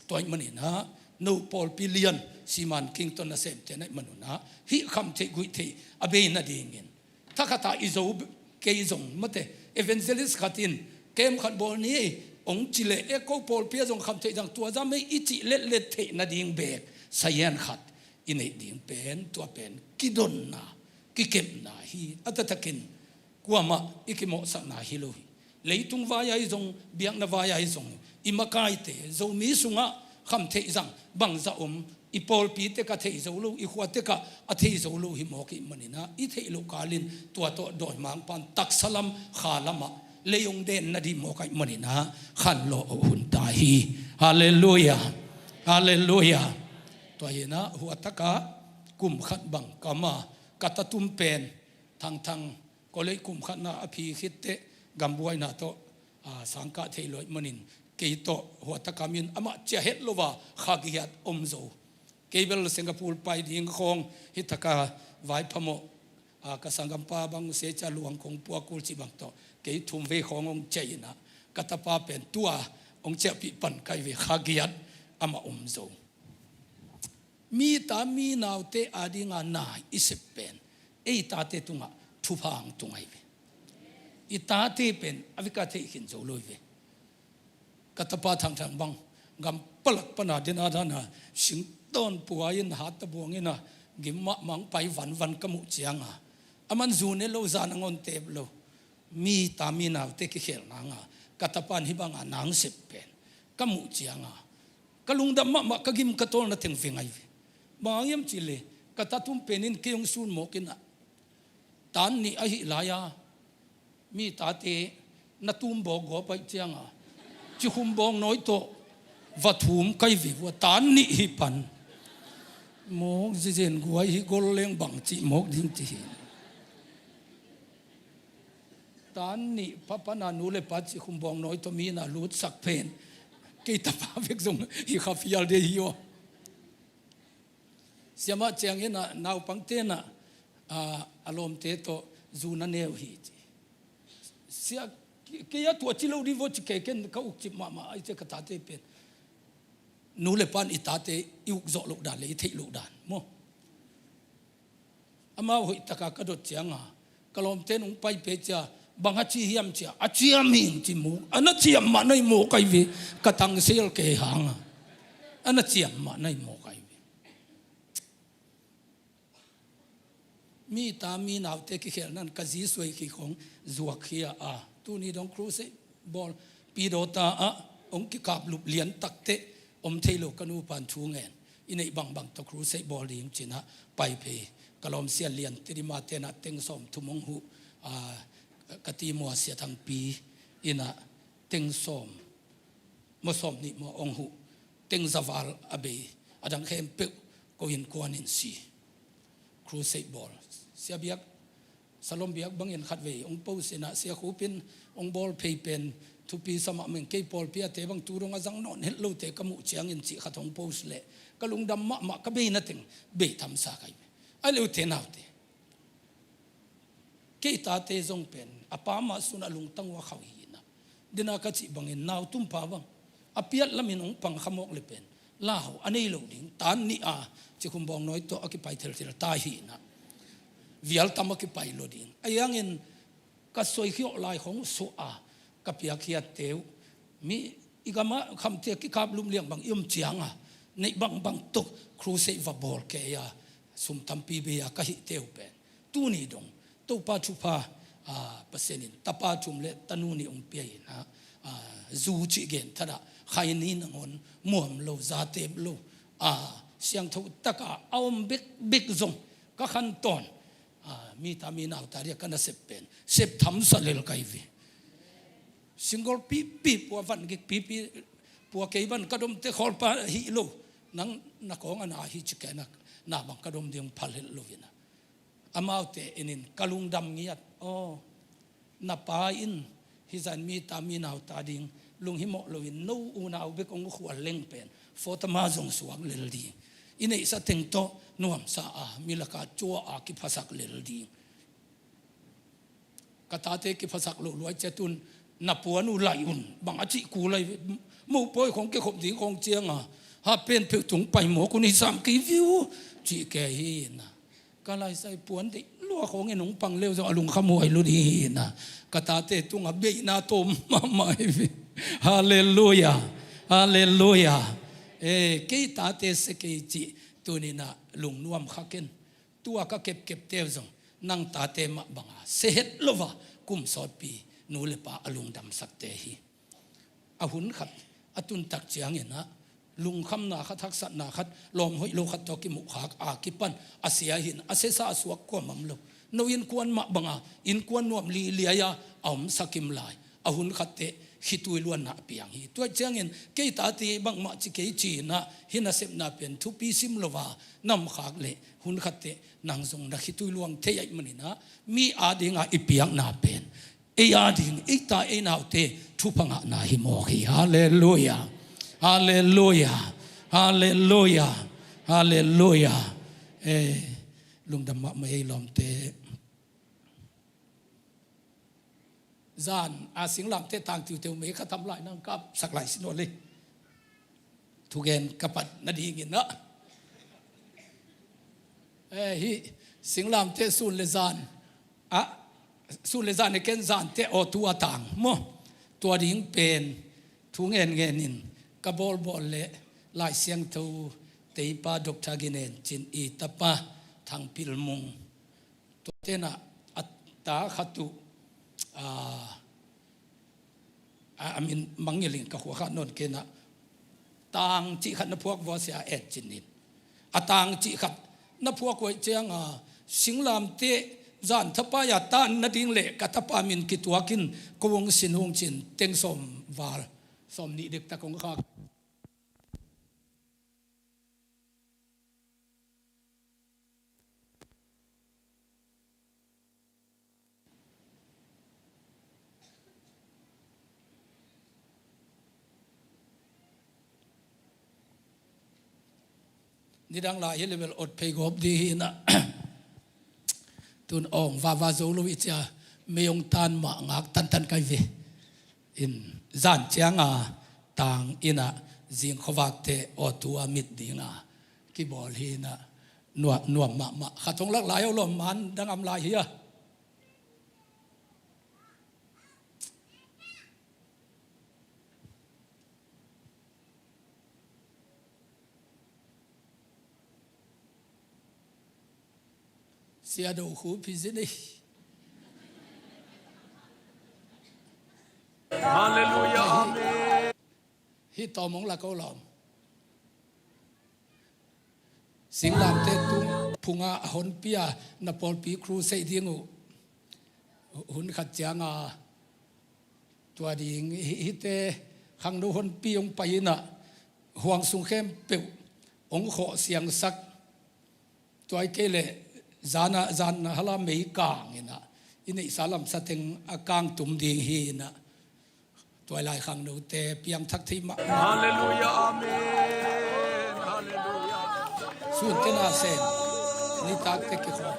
Tua ahih manin ah, no pawlpi lian, siman king tawh nasemte na hih manun ah, hih khamtheih guihtheih a bei nadingin, thakhat ah i zo kei zong, mate, evangelist khat in, kem khat bawl ni ei, hong ci leh, e, ko pawlpi ah zong khamtheih zang, tua zah mei i cih letlet theih nading bek sayan khat i neih ding pen, tua pen kidonna, kikepna hi. A taktakin kuamah i kimawhsakna hi lo hi. Leitung vai ahi zong, biakna vai ahi zong, i makaite, Zomi sungah khamtheih zang bangzah om, i pawlpi tekah thei zo lo, i khua tekah a thei zo lo hi mawk ahih manin ah, i theih loh kalin tua tawh dawimangpa'n taksa lam, kha lamah lei hong den nading mawk ahih manin ah, khanlawh a hun ta hi. Halleluiah. Halleluiah. Tua hi-in ah, hua takah kum khat bang ka om a, ka tatum pen, Thangthang, college kum khatna a phi khit teh, gambuaina tawh, a, sangkah thei lo ahih manin, kei tawh hua takah min amah ciah het lo a, kha giat om zo. Kei bel Singapore pai ding khawng, hi taka vai phamawh, a, ka sanggampa bang se cia luang kong pua kul cih bang tawh, kei thum vei khawng hong ciah in ah, ka tapa pen tua hong ciahpih pan ka hi ve, kha giat amah om zo. Mi ta mi naute adinga na i sep pen, ei tate tungah thupha hong tung ahi ve. I tate pen a vika theih khin zo lo hi ve. Ka tapa Thangthang bang, gam palak pana dena dana, singtawn pua in, hat tabuang in a, gim mahmah hong pai vanvan ka muh cianga, aman zu ne lo, zan a ngawn tep lo. Mi ta mi naute kikhelna nga, ka tapa'n hih banga na hong sep pen ka muh cianga, ka lungdam mahmah, ka gim ka tawlna teng veng ahi ve. Bang hang hiam cih leh, ka tatum pen in kei hong sun mawk in ah, tan nih ahih lai-a, mi tate na tum bawk gawp ahih cianga, cikhum bawng nawi tawh va thum ka hi ve ua, tan nih hi pan. Mawk zizen guai hi, gol leng bang cih mawk ding ci hi. Tan nih pha pana nu le pa cikhum bawng nawi tawh mi na lutsak pen, kei tapa bek zong hi kha phial de hi aw. Siamah ciangin ah, naupangte in ah, a, a lawmte tawh zu na ne uh hi ci. Sia, ke-, kei a tua ci lo dih vaw ci kei, ken ka ukcip mahmah, ahi ciah ka tate pen, nu le pa'n i tate i uk zawh loh dan le i theih loh dan maw. Amau hoih taka ka dot cianga, ka lawmte nung pai pei cia, bang a ci hiam cia, a ciam hing ci mawk, a na ciam mah na hi mawk ahi ve, ka tangsel kei hanga. A na ciam mah na hi mawk ahi ve. Mi ta mi naute kikhelna in ka zi suai khi khong zuak khia a, tuni dong crusade bawl, Pidawta ah hong kikaplup lian takteh om thei lo, ka nupa'n thu ngen. I neih bangbang tawh crusade bawl ding ci-in ah pai phei. Ka lawm Sia Lian Tidima te in ah teng sawmthum hong huh, a, ka ti mua Sia Thangpi in ah teng sawm, mua sawm nih mua hong huh. Teng za val a bei, a dang khempeuh Ko innkuan in si. Crusade bawl. Sia biak, Salom biak bangin khatvei hong post in ah, Sia Khup in hong bawl phei pen thupi sa mahmah ing, kei pawlpi a te bang tu dong a zang nawn het lote ka muh ciangin cih khat hong post leh ka lungdam mahmah, ka bei na teng bei tham sa ka hi ve. A leute naute, kei tate zong pen a pa mah sun a lungtang uh a khauh hi in ah, dena ka cih bangin nau tumpa bang a piat lamin hong pang kha mawk le pen lau a nei lo ding, tan nih a cikhum bawngnawi tawh a kipai thelthel ta hi in ah, vial tam a kipai lo ding. Ahi hangin ka soikhia lai khong suah a ka piakkhiatte uh, mi i gam ah khamte a kikap lum liang bang i om ciang a, neih bangbang tawh crusade va bawl kei a, sum tampi bei a ka hihte uh pen tuni dong Topa thupha, a, Pasian in tapa thum le tanu nih hong pia in ah, a, zu cih gen thadah, khaini nangawn muam lo, zatep lo, a, siangtho taka a om bekbek zong ka khan tawn, a, mi ta mi nau ta dia ka nasep pen sep tham sa lel ka hi ve. Single pipi, pua van gik pipi, pua kei van ka domte khawlpa hi lo, nang na kawng a na hi ci kei na, na bang ka dom ding phal het lo in ah. Amaute in in ka lungdam ngiat. Aw, na pa in hih zan mi ta mi nau ta ding lunghimawh loin no unau bek hong khual leng pen fawtama zong suak lel ding. I neihsa teng tawh nuamsa a, mi laka cua a kiphasak lel ding. Ka tate kiphasak lo luai ciat un, na puan uh laih un, bang a cih kul lai, mopawi khong kikhop ding khong ciang a, ha pen pheuh tung pai mawk un hi sam kei viu, cih kei hi in ah. Ka laisai puan deih lua khong in hong pang leu zong a lungkham huai lut hi in ah, ka tate tungah beihna tawm mahmah hi ve. Halleluiah. Halleluiah. Eh, kei tate sia kei cih tuni in ah lungnuam kha ken. Tua ka kepkepte uh zong nang tate mah banga sia het lo a kum sawtpi nu le pa a lungdamsakte hi. A hun khat a tun tak ciangin ah lungkhamna khat, haksatna khat, lawm hoih lo khat tawh kimuhkhak a kipan a sia hi in, a siasa a suak kuamah om lo. No innkuan mah banga innkuan nuam liliai a a om sakim lai a hun khatteh khitui luanna a piang hi. Tua ciangin kei tate bangmah ci kei ci in ah hih nasepna pen thupi sim lo a na om khak leh hun khatteh nang zong na khitui luang thei ahih manin ah mi adingah i piakna pen ei ading, ei ta ei naute thupha ngahna hi mawk hi. Halleluiah. Halleluiah. Halleluiah. Halleluiah. Eh, lungdam mahmah ei lawmte. Zan a singlamteh tang tiuteu mei kha tam lai nang kapsak lai sin aw le. Thugen ka pat nadingin ah, eh, hih singlamteh sun le zan, ah, sun le zan i ken zanteh aw tu a tang maw? Tua ding pen thu ngenngen in ka bawlbawl le Lai Siangtho teipa Doctor Ginen Cin i tapa Thang Pil Mung. Tua tenah a ta khat uh, a, a, a min mangngilh in ka khua kha nawn kenah tang cih khat na phuak vua sia en cin in. A tang cih khat na phuak uh cianga singlamteh zan thapai a tan nading le ka tapa min kituakin ko hong sin hong cin teng sawm val, sawm nih dektak hong khak. Nidang lai hi level ot phei gawp di hi na. Tun awng vava zo lo i cia mei ong tan mah ngak tantan kai ve. In zan cianga tang ina zing khovakte aw tua mit dinga kibawl hi na. Nuam, nuam mahmah. Khat hong lak lai aw lawm man dang am lai hi a. Sia do khu phi zin ei. Halleluiah, amen. Hi tawm hong lak aw lawm. Singlamteh tung phunga a honpia na pawlpi crusade ding uh hun khat cianga tua ding hi, hite khangno honpi hong pai ina huang sung khempeuh hong khawh siangsak Tua hi kei leh zan a, zan a hala mei kang in ah, i neihsa lamsa teng a kang tum ding hi in ah, tua lai khangnote piangthak thei mah. Halleluiah, amen. Halleluiah. Sunte na sem, nitakte kikhawm.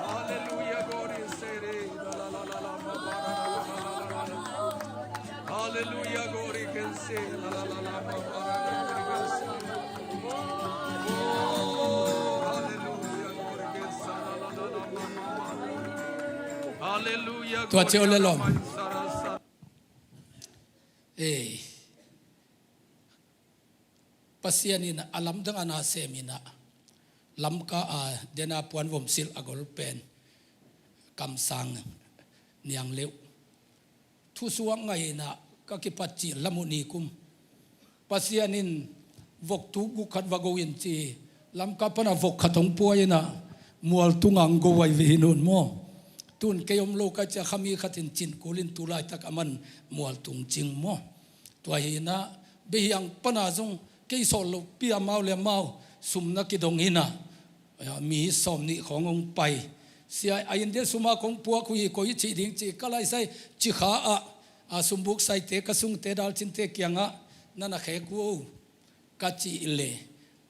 Halleluiah, glory. Halleluiah, glory. Halleluiah, tua ciau le lawm. Ei. Pasian in a lamdang a na sem in ah, Lamka a dena puan vom silh a gol pen kamsang niang leuh. Thusuak ngai in ah ka kipat cil lam uh ni kum. Pasian in vok tuk guk khat va go in ci, Lamka pan a vok khat hong pua in ah mual tung ang go vai ve hi nun maw. Tun kei om lo ka cia khami khat in cin kul in tu laitak a man mual tung cing maw. Tua hi in ah, Behiang pan a zong kei sawl lo pi amau le amau sum na kidong in ah, mi sawm nih khawng hong pai. Sia, a India sum a kong puak uh hi, koi cih ding ci, ka lai sai Cikha ah, a sumbuk saite, ka sungte, dalcinte kiangah, na na khek uh o, ka cih le,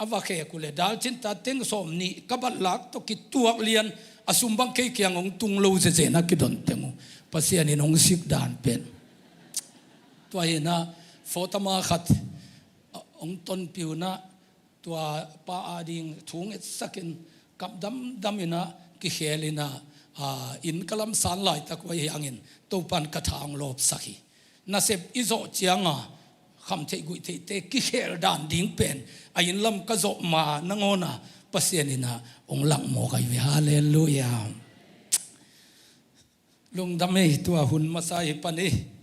a va khek uh le, dalcin ta teng sawm nih ka bat lak tawh kituak lian, a sum bang kei kiang hong tung lo zeze na kidon teng uh. Pasian in hong sik dan pen. Tua hi in ah, fotama khat, a, hong tonpih un ah, tua pa a ding thu ngetsak in, kap damdam in ah, kikhel in ah, a, inn ka lamsan laitak uh ahi hangin, Topan ka tha hong lawpsak hi. Nasep i zawh ciang a, kham theih guih theihte kikhel dan ding pen, a inn lam ka zawh ma nangawn a, Pasian in ah hong lak mawk ahi ve, halleluiah. Lungdam ei, tua hun masa hi pan ei.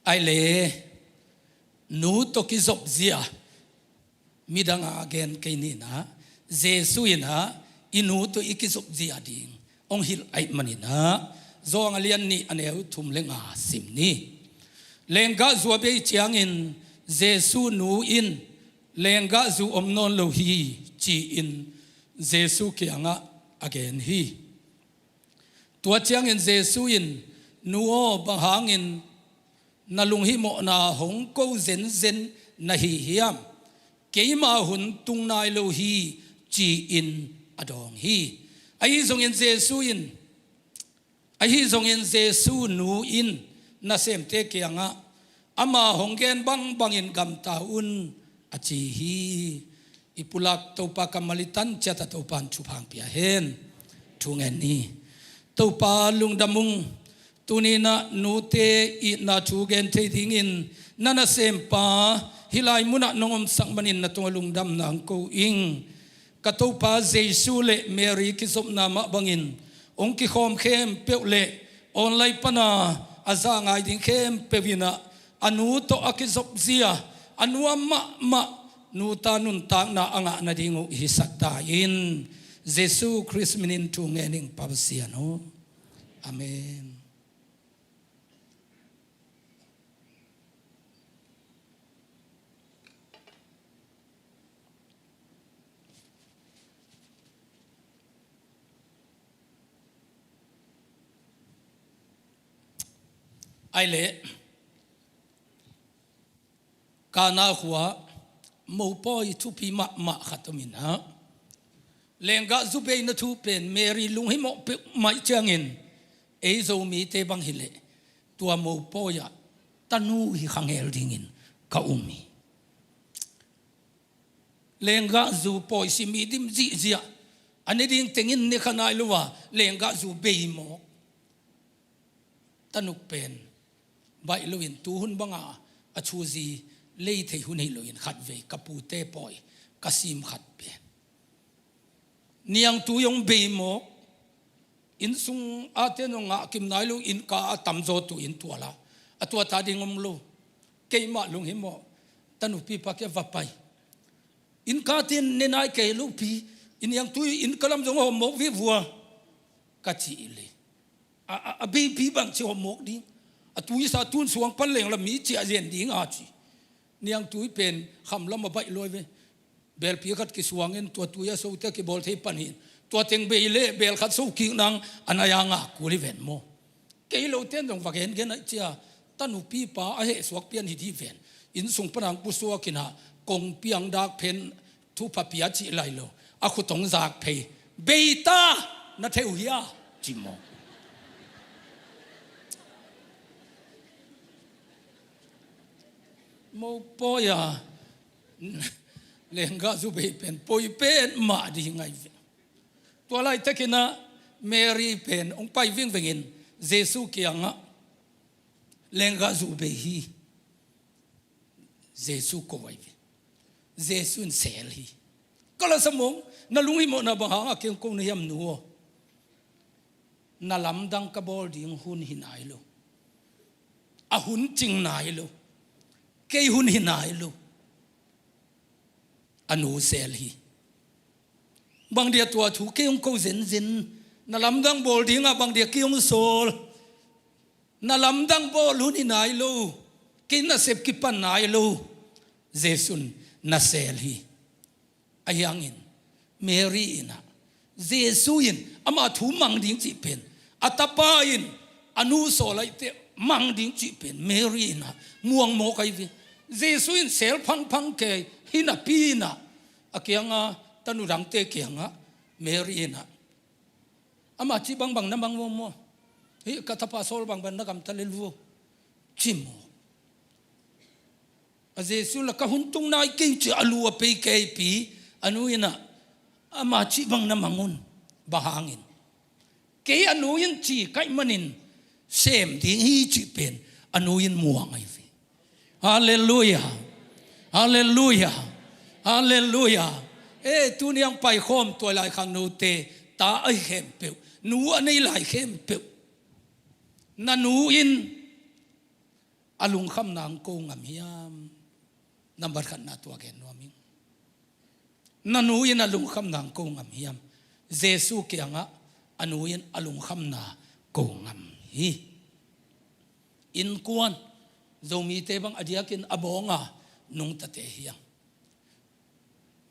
Ai le, nu tawh kizop zia, midang a gen kei ni in ah, Jesu in ah i nu tawh i kizop zia ding hong hilh ahih manin ah, Johan a lian nih a neu thum le nga sim ni. Lenggahzu a bei ciangin Jesu nu in, "Lenggahzu om nawn lo hi," ci-in Jesu kiangah a gen hi. Tua ciangin Jesu in, "Nu aw, bang hangin na lunghimawhna hong ko zenzen na hi hiam? Keima hun tung nai lo hi," ci-in a dawng hi. Ahi zongin Jesu in, ahi zongin Jesu nu in nasemte kiangah, "Ama hong gen bangbangin gamta un," a ci hi. I pulak Topa kammal i tan ciat a Topa in thupha hong pia hen. Thu ngen ni. Topa lungdam ung. Tuni in ah nute itna thu gen thei dingin na nasempa hih lai munah nong omsak manin na tungah lungdamna hong ko ing. Ka Topa Jesu le Mary kizopna mah bangin hong kikhawm khempeuh le online pana a za ngai ding khempeuh in ah, a nu tawh a kizop zia, a nuam mahmah nuta nuntakna a ngah nading uh hisak ta in. Jesu Khrist minin thu ngen ing, Pa Pasian aw. Amen. Ai le, Kana khua mopawi thupi mahmah khat om in ah, lenggahzu beina thu pen Mary lunghimawh peuhmah ciangin, ei Zomite bang hileh tua mopawi ah tanu hi kha ngel dingin ka um hi. Lenggahzu pawi si mi dim zihziah, a ne ding tengin ne kha nai lo a, lenggahzu bei mawk. Tanuk pen baih loin tuhun banga a thuzi lei thei hun hi loin khatvei ka pute pawi ka sim khat pen niangtui hong bei mawk. Inn sung a te nong ngah kim nai lo, inn ka a tamzaw tu inn tuala a tuat a ding om lo. Keimah lunghimawh, tanupi pa kia va pai. Inn ka te ne nai kei lo pi, inn iang tui inn ka lam zong hawm mawk vivua ka ci le. A, a, a beipi bang ci hawm mawk ding. A tuisa tun suang pan leng la mi ciah zen ding a ci. Niang tui pen kham lam a baih luai ve. Belpi khat kisuangin tua tui a sote a kibawl thei pan hin. Tua teng bei le bel khat so kik nang a nai a ngak kul hi ven maw. Kei lo ten zong va gengen aih cia. Tanupi pa a heh suak pian hi dih ven. Inn sung pan ang pusuak inah kong piang dak phen thupha pia cih lai lo. A khutong zak phei. Bei ta na theu hia ci maw. Mopawi a lenggah zu bei pen poi pen mah dih ngai ve. Tua laitakinah Mary pen hong pai vingvengin Jesu kiangah lenggah zu bei hi. Jesu ko ai ve. Jesu in sel hi. Ka la sa mong na lunghimawhna bang hangah keng ko na hiam nu aw. Na lamdang ka bawl ding hun hi nai lo. A hun cing nai lo. Kei hun hi nai lo. A nu sel hi. Bang dia tua thu kei hong ko zenzen. Na lamdang bawl dingah bang dia kei hong sawl. Na lamdang bawl hun hi nai lo. Kei na sep kipan nai lo. Jesu in na sel hi. Ahi hangin Mary inah Jesu in ama thu mang ding cih pen a tapa in a nu sawl aihte mang ding cih pen Mary inah muang mawk ahi ve. Jesu in sel phangphang kei hi napi inah a kianga tanu dangte kiangah Mary inah ama cih bangbang na mang maw maw. Hi ka tapa sawl bangbang na gamta lel vo. Ci maw. A Jesu la ka hun tung nai kei ci a lu a pei kei pi a nu inah ama cih bang na mang un. Bang hangin kei a nu in ci kaih manin sem ding hi cih pen a nu in muang ahi ve. Halleluia. Halleluia. Halleluia. E tuni ang paikhawm tuai lai khang note ta ahi khempeuh nu a nei lai khempeuh na nu in a lungkhamna ang ko ngam hiam? Nambat khatna tua gen nuam ing. Na nu in a lungkhamna ang ko ngam hiam? Jesu kiangah a nu in a lungkhamna ko ngam hi. Innkuan Zomite bang a diakin a bawnga nungtate hiang.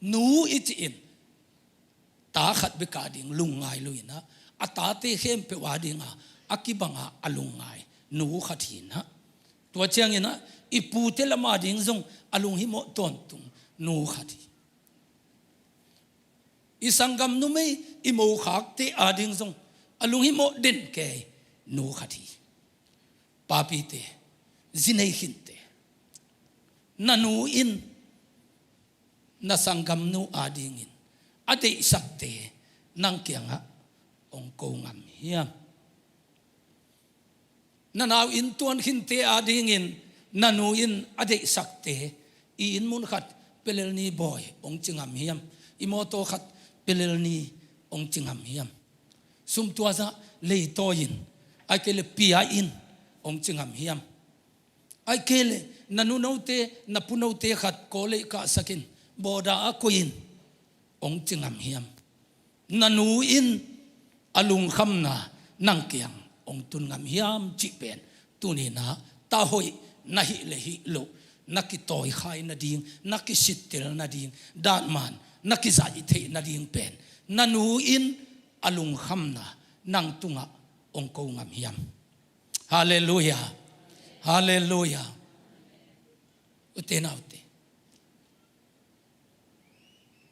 Nu i cih in ta khat bek a ding lungngai lo inah a tate khempeuh a dinga a kibanga a lungngai nu khat hi inah. Tua cianginah i pute lam a ding zong a lunghimawh tawntung nu khat hi. I sanggam numei i mokhakte a ding zong a lunghimawh den kei nu khat hi. Papite, zi nei khinte, na nu in na sanggamnu adingin a deihsakte nang kiangah hong ko ngam hiam? Na nau inn tuan khinte adingin na nu in a deihsakte i inn mun khat pelel ni bawi hong ci ngam hiam? I mawtaw khat pelel ni hong ci ngam hiam? Sum tuazah leitawi in, ai kei le pia in hong ci ngam hiam? Ai kei le na nunote, na punote khat kawlei kahsakin bawda a koihin hong ci ngam hiam? Na nu in a lungkhamna nang kiang hong tun ngam hiam cih pen tuninah tahoih na hih le hih loh, na kitawikhai nading, na kisittel nading, danman na kizaih theih nading pen na nu in a lungkhamna nang tungah hong ko ngam hiam? Halleluia. Halleluia. Ute naute,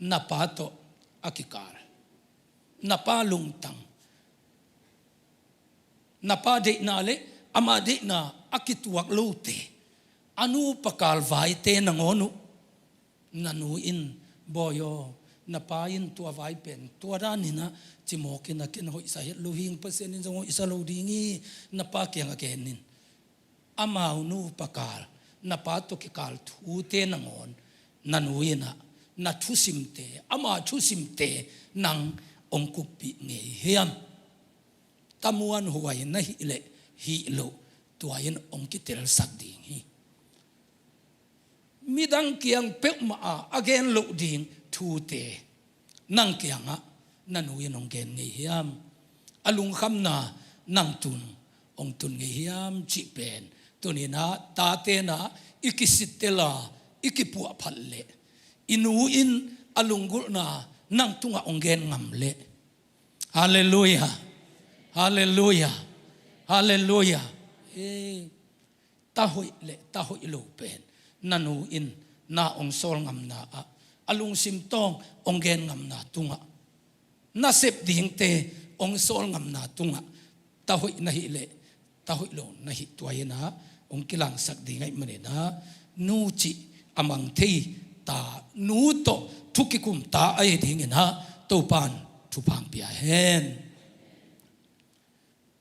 na pa tawh a kikal, na pa lungtang, na pa deihna le ama deihna a kituak lote, a nupa kal vaite nangawn uh na nu in, bawi aw, na pa in tua vai pen tua daninah cimawkinah ken hoihsa het lo hing, Pasian in zong hoihsa lo ding hi, na pa kiangah genin. Amau nupa kal, na pa tawh kikal thute nangawn na nu inah na thusimte, ama thusimte nang hong kuppih ngei hiam? tamuanhuai na hih leh hih loh tua in hong kitelsak ding hi. Midang kiang peuhmah ah a gen loh ding thute nang kiangah na nu in hong gen ngei hiam? A lungkhamna nang tun hong tun ngei hiam cih pen tuni-in ah tate in ah i kisittel a i kipuahphat leh i nu in a lunggulhna nang tungah hong gen ngam leh. Halleluiah. Halleluiah. Halleluiah. Eh, ta hoih le ta hoih lo pen na nu in na hong sawl ngamna ah, a lungsim tawng hong gen ngamna tungah, na sep dingte hong sawl ngamna tungah, ta hoih na hih le ta hoih lo na hih tua in ah hong kilangsak ding ahih manin ah, nu cih a mang thei ta, nu tawh thu kikum ta ahih dingin ah Topa'n thupha hong pia hen.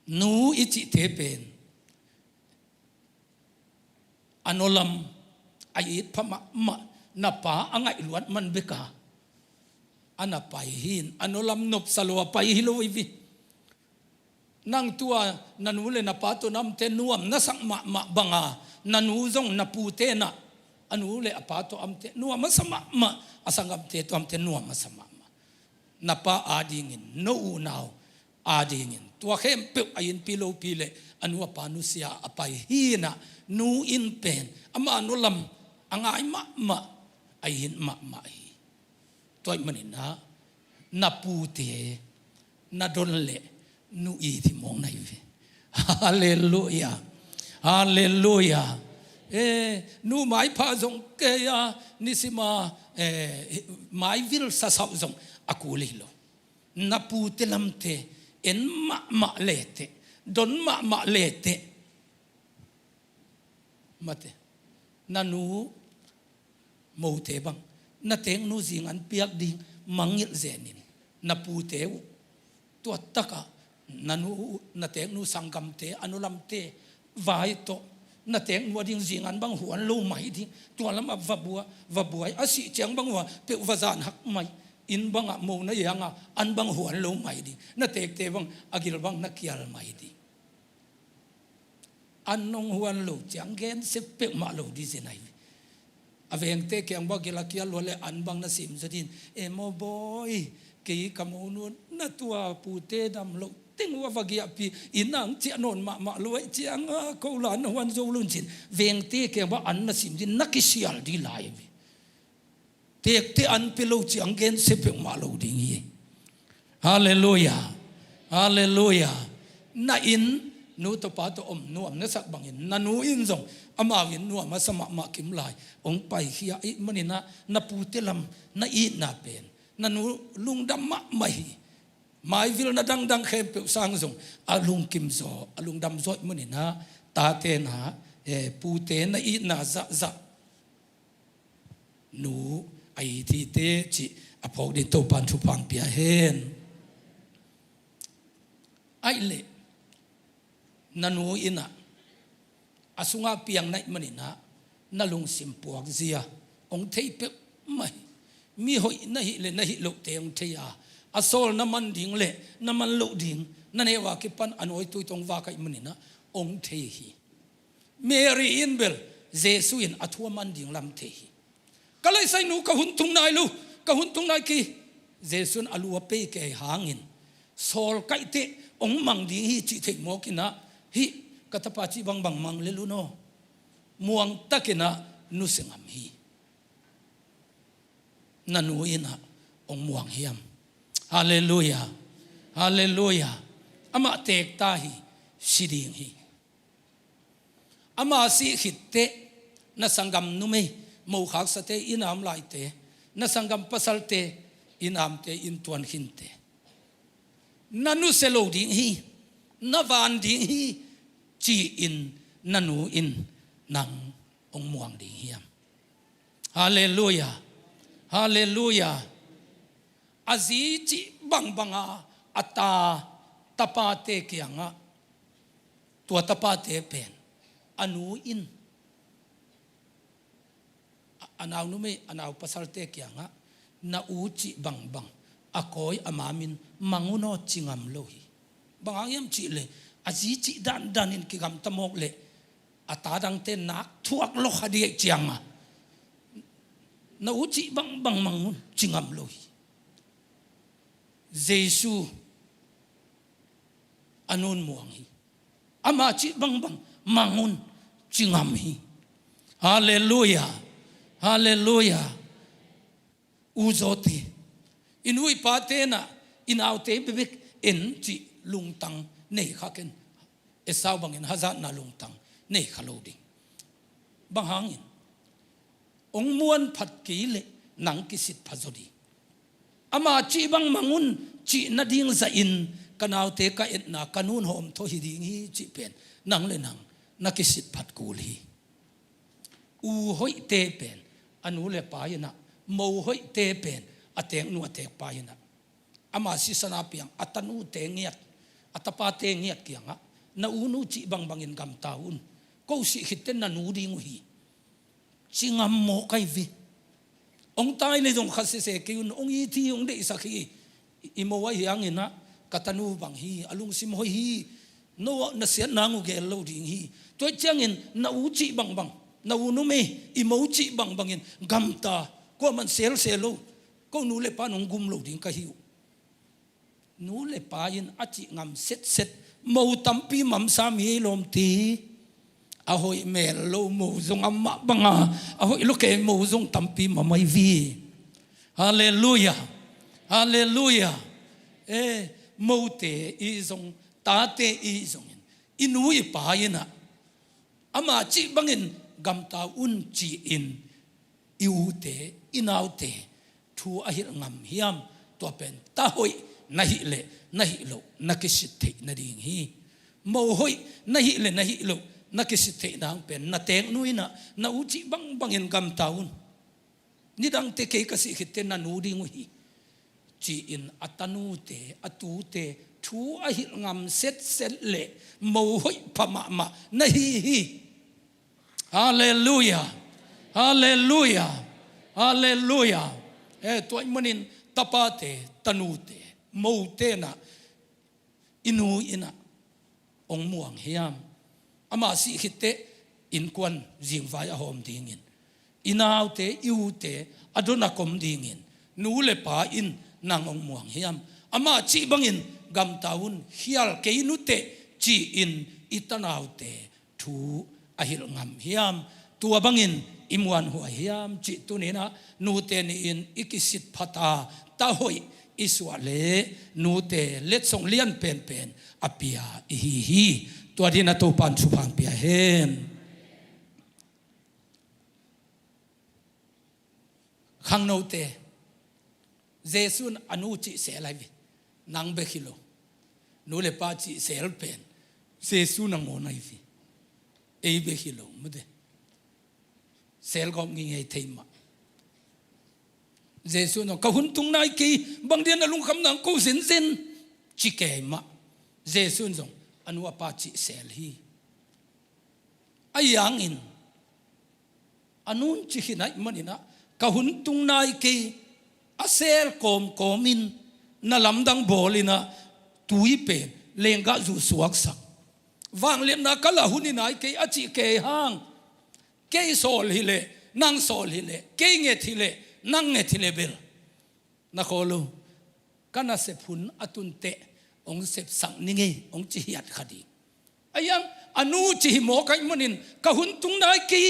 Nu i cihte pen a nualam a it pha mahmah, na pa a ngaihluat man bek a, a na pai hi in, a nualam nopsa lo a pai hi lo hi ve. Nang tua na nu le na pa tawh na omte nuam na sak mahmah bang a, na nu zong na pute in ah a nu le a pa tawh a omte nuam a sa mahmah, a sanggamte tawh a omte nuam a sa mahmah. Na pa adingin, no unau adingin, tua khempeuh a innpi lopi le a nu a pa nusia a pai hi in ah, nu inn pen ama nualam a ngai mahmah, a it mahmah hi. Tua ahih manin ah na pute na don le nu it hi mawk na hi ve. Halleluiah. Halleluiah. Eh, nu maipha zong kei a, nisim a, eh, maivil sasauh zong a kul hi lo. Na pute lamte en mahmah leteh, don mahmah leteh, mate, na nu mote bang, na teeknu zingan piak ding mangngilh zenin, na pute uh tua takah na nu uh, na teeknu sanggamte, a nualamte vai tawh na teeknu ading zingan bang huan lo mai ding, tua lamah va bua, va buai, a sih ciang bang uh a peuh va zan hak mai, inn bangah mo na iang a an bang huan lo mai ding, na teekte bang a gil bang na kial mai ding. An nong huan lo ciang gensia peuhmah lo ding zen ahi ve. A vengte kiang bang a gil a kial lua le an bang na sim zaw ding. E maw bawi, kei ka monu na tua pute dam loh teng uh a va giahpih, inn ah hong ciah nawn mahmah lo ahih ciang a, ko la na huan zo lo in cin, vengte kiang bang an na sim ding, na kisial ding lai hi ve. Teekte an pia lo ciang gensia peuhmah lo ding hi. Halleluiah. Halleluiah. Na inn nu tawh pa tawh om nuam na sak bangin na nu in zong amau inn nuam a sa mahmah kim lai hong paikhia ahih manin ah, na pute lam na itna pen na nu lungdam mahmah hi. Maivilna dangdang khempeuh sang zong a lungkim zaw, a lungdam zaw ahih manin ah, tate in ah, eh, pute na itna zahzah nu a it hi teh cih a phawk ding Topa'n thupha hong pia hen. Ahih leh na nu in ah a sungah piang na hih manin ah na lungsim puakzia hong thei peuhmah hi. Mi hoih na hih le na hih lohte hong thei a, a sawl na man ding le na man loh ding na neu a kipan a nawitui tawh hong vak ahih manin ah hong thei hi. Mary in bel Jesu in a thu a man ding lam thei hi. Ka laisai nu, ka hun thung nai lo, ka hun thung nai kei. Jesu in a lu a pei kei hangin, sawl kaih teh hong mang ding hi cih theih mawk in ah, hih ka tapa cih bangbang mang lel un aw, muang takin ah nusia ngam hi. Na nu in ah hong muang hiam? Halleluiah. Halleluiah. Amah teek ta hi, si ding hi. Ama sih khit teh na sanggam numei, mo khaksate, inn a om laite, na sanggam pasalte, inn a omte, inn tuan khinte, na nusia lo ding hi, na van ding hi ci-in na nu in nang hong muang ding hiam? Halleluiah. Halleluiah. A zi cih bangbang a, a ta, tapate kiangah, tua tapate pen a nu in a, a nau numei, a nau pasalte kiangah, na u cih bangbang a kawi a maam in mang un aw ci ngam lo hi. Bang hang hiam cih leh a zi cih dandan in kigamta mawk leh a ta dangte nak thuak lawh kha ding ahih ciangin, na u cih bangbang mang un, ci ngam lo hi. Jesu a nu'n muang hi. Ama cih bangbang mang un, ci ngam hi. Halleluia. Halleluia. U zawte, i nu i pate in ah i naute bekbek en cih lungtang nei kha ken. Esau bangin hazatna lungtang nei kha lo ding. Bang hangin? Hong muan phat kei leh nang kisit pha zaw ding. Ama cih bang mang un cih nading zahin, ka naute ka etna ka nu'n hawmthawh hi ding hi cih pen nang le nang na kisit phat kul hi. U hoihte pen a nu le pa in ah, mo hoihte pen a teeknu a teekpa in ah, ama sisan a piang a tanute ngiat, a tapate ngiat kiangah, na u nu cih bangbangin gamta un. Ko sih khit teh na nu ding uh hi, ci ngam mawk ahi ve. Hong tai leh zong kha sese kei un, hong it hi, hong deihsak hi. I mo ahih hangin ah ka tanu bang hi, a lungsim hoih hi. No, na siat nang uh gel lo ding hi. Tua ahih ciangin na u cih bangbang, na u numei, i mo cih bangbangin gamta. Kuaman selse lo. Ko nu le pa nong gum lo ding ka hi uh. Nu le pa in a cih ngam setset. Mo tampi mamsa mi ei lawmte. A hoih mel lo mo zong amah banga, a hoih lo kei mo zong tampi mam ahi ve. Halleluia. Halleluia. Eh, mote i zong, tate i zongin, i nu i pa in ah ama cih bangin gamta un ci-in, i ute, i naute thu a hilh ngam hiam? Tua pen ta hoih na hih leh na hih loh na kisit theih nading hi. Mo hoih na hih leh na hih loh na kisit theih nang pen na teeknu in ah na u cih bangbangin gamta un. Nidangte kei ka sih khit teh na nu ding uh hi, ci-in a tanute, a tute thu a hilh ngam setset leh mo hoih pha mahmah na hi hi. Halleluia. Halleluia. Halleluia. Eh, tua ahih manin tapate, tanute, mote in ah i nu in ah hong muang hiam? Ama sih khit teh innkuan zingvai a hawm dingin, i naute, i ute a don a kom dingin nu le pa in nang hong muang hiam? Ama cih bangin gamta un, khial kei nuteh ci-in i tanaute thu a hilh ngam hiam? Tua bangin i muanhuai hiam cih tuni-in ah nute ni-in i kisit phat a, ta hoih i suah leh nute letsong lian penpen a pia i hi hi. Tua dingin ah Topa'n thupha hong pia hen. Khangnote, Jesu'n a nu cih sel ahi ve. Nang bek hi lo. Nu le pa cih sel pen Jesu nangawn ahi ve. Ei bek hi lo, mate. Sel gawp ngeingei thei mah. Jesu'n zong, "Ka hun tung nai kei, bang dia na lungkham nang ko zenzen?" ci kei mah. Jesu'n zong a nu a pa cih sel hi. Ahi hangin a nu'n ci hi naih manin ah, "Ka hun tung nai kei," a sel kawmkawmin, na lamdang bawlin ah, tui pen lenggah zuh suaksak, vangliatna ka lah hun hi nai kei a cih kei hang, "Kei sawl hi leh, nang sawl hi leh, kei nget hi leh, nang nget hi leh bel, na khawl lo, ka nasep hun a tun teh hong sepsak ning ei," hong ci hiat kha ding. Ahi hang a nu cih hi mawk ahih manin, "Ka hun tung nai kei,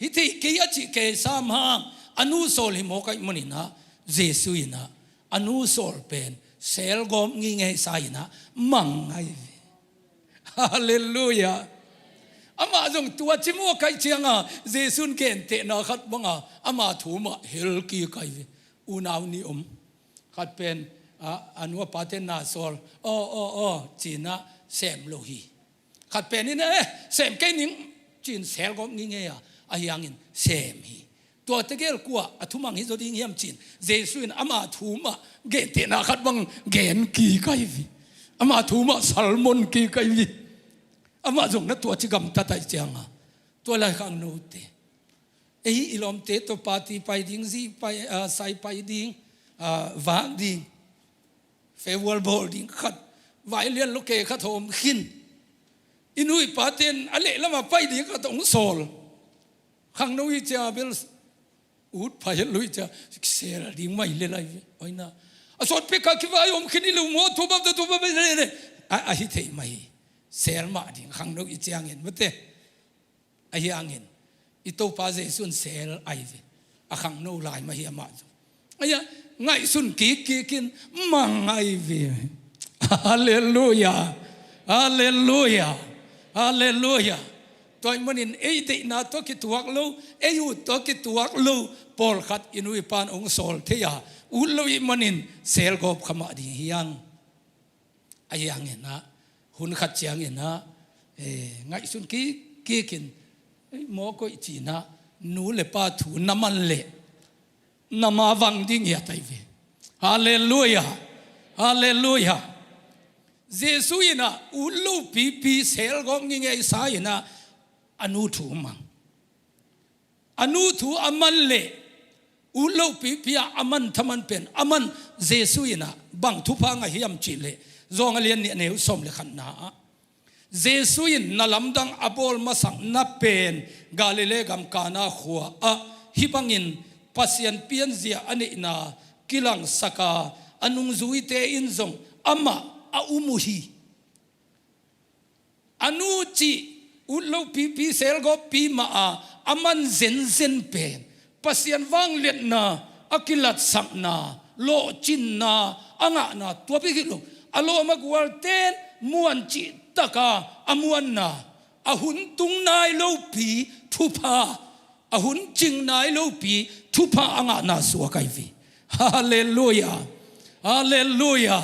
hi thei kei," a cih kei sam hang, a nu sawl hi mawk ahih manin ah, Jesu in ah a nu sawl pen sel gawp ngeingei sa in ah mang ahi ve. Halleluia. Amah zong tua ci mawk ahih ciangin Jesu'n gentehna khat banga ama thu mah hel kik ahi ve. Unau nih om. Khat pen, a, a nu a pate na sawl, "Aw, aw, aw," ci-in ah sem lo hi. Khat pen in, "Eh, sem kei ning," ci-in sel gawp ngeingei a, ahi hangin sem hi. Tua tegel kua a thumang hi zaw ding hiam ci-in Jesu in ama thu mah gentehna khat bang gen kik ahi ve. Ama thu mah sermon kik ahi ve. Amah zong na tua ci gamta ahih ciangin, tua lai khangnote, ei i lawmte tawh party pai ding, zi pai, ah, sai pai ding, ah, vak ding, farewell bawl ding khat Vai lian lo ke khat hawm khin. I nu i pa ten a leh lamah pai ding khat hong sawl. Khangno i cia bel ut phai luih cia sel ding mai le lai ve. Oina. A sawt pek a kivai om khin i lo maw, tu bam tu bam le le. A, a hi thei mai. Sel mah ding khangno i ciangin mate. Ahi hangin i Topa Jesu in sel ai ve. A khangno lai mah hi amah cu. Ahi a, ngaihsun kik kik in mang ai ve. Halleluia. Halleluia. Halleluia. Tua ahih manin ei deihna tawh kituak lo, ei ut tawh kituak lo, pawlkhat i nu i pan hong sawl thei a, ut lo ahih manin sel gawp kha mah ding hi hang. Ahi hangin ah, hun khat ciangin ah, eh, ngaihsun kik kik in, eh, maw koih cin ah, nu le pa thu na man leh na ma vang ding hi a tai ve. Halleluia. Halleluia. Jesu in ah ut lo pipi sel gawp ngingei sa in ah a nu thu mang. A nu thu a man leh ut lo pipi a a man thaman pen a man. Jesu in ah bang thupha ngah hiam cih leh, Zawng a lian nih a neu sawm le khatna ah, Jesu in na lamdang a bawl masakna pen Galilee gam Kana khua ah hih bangin Pasian pianzia a neihna kilangsak a, a nungzuite in zong amah a um uh hi. A nu cih ut lo pipi sel gawp pi mah a a man zenzen pen Pasian vangliatna a kilatsakna, lawhcinna a ngahna tua bek hi lo. A lawm a gualten muan cih taka a muanna, a hun tung nai lopi thupha, a hun cing nai lopi thupha a ngahna suak ai ve. Halleluia. Halleluia.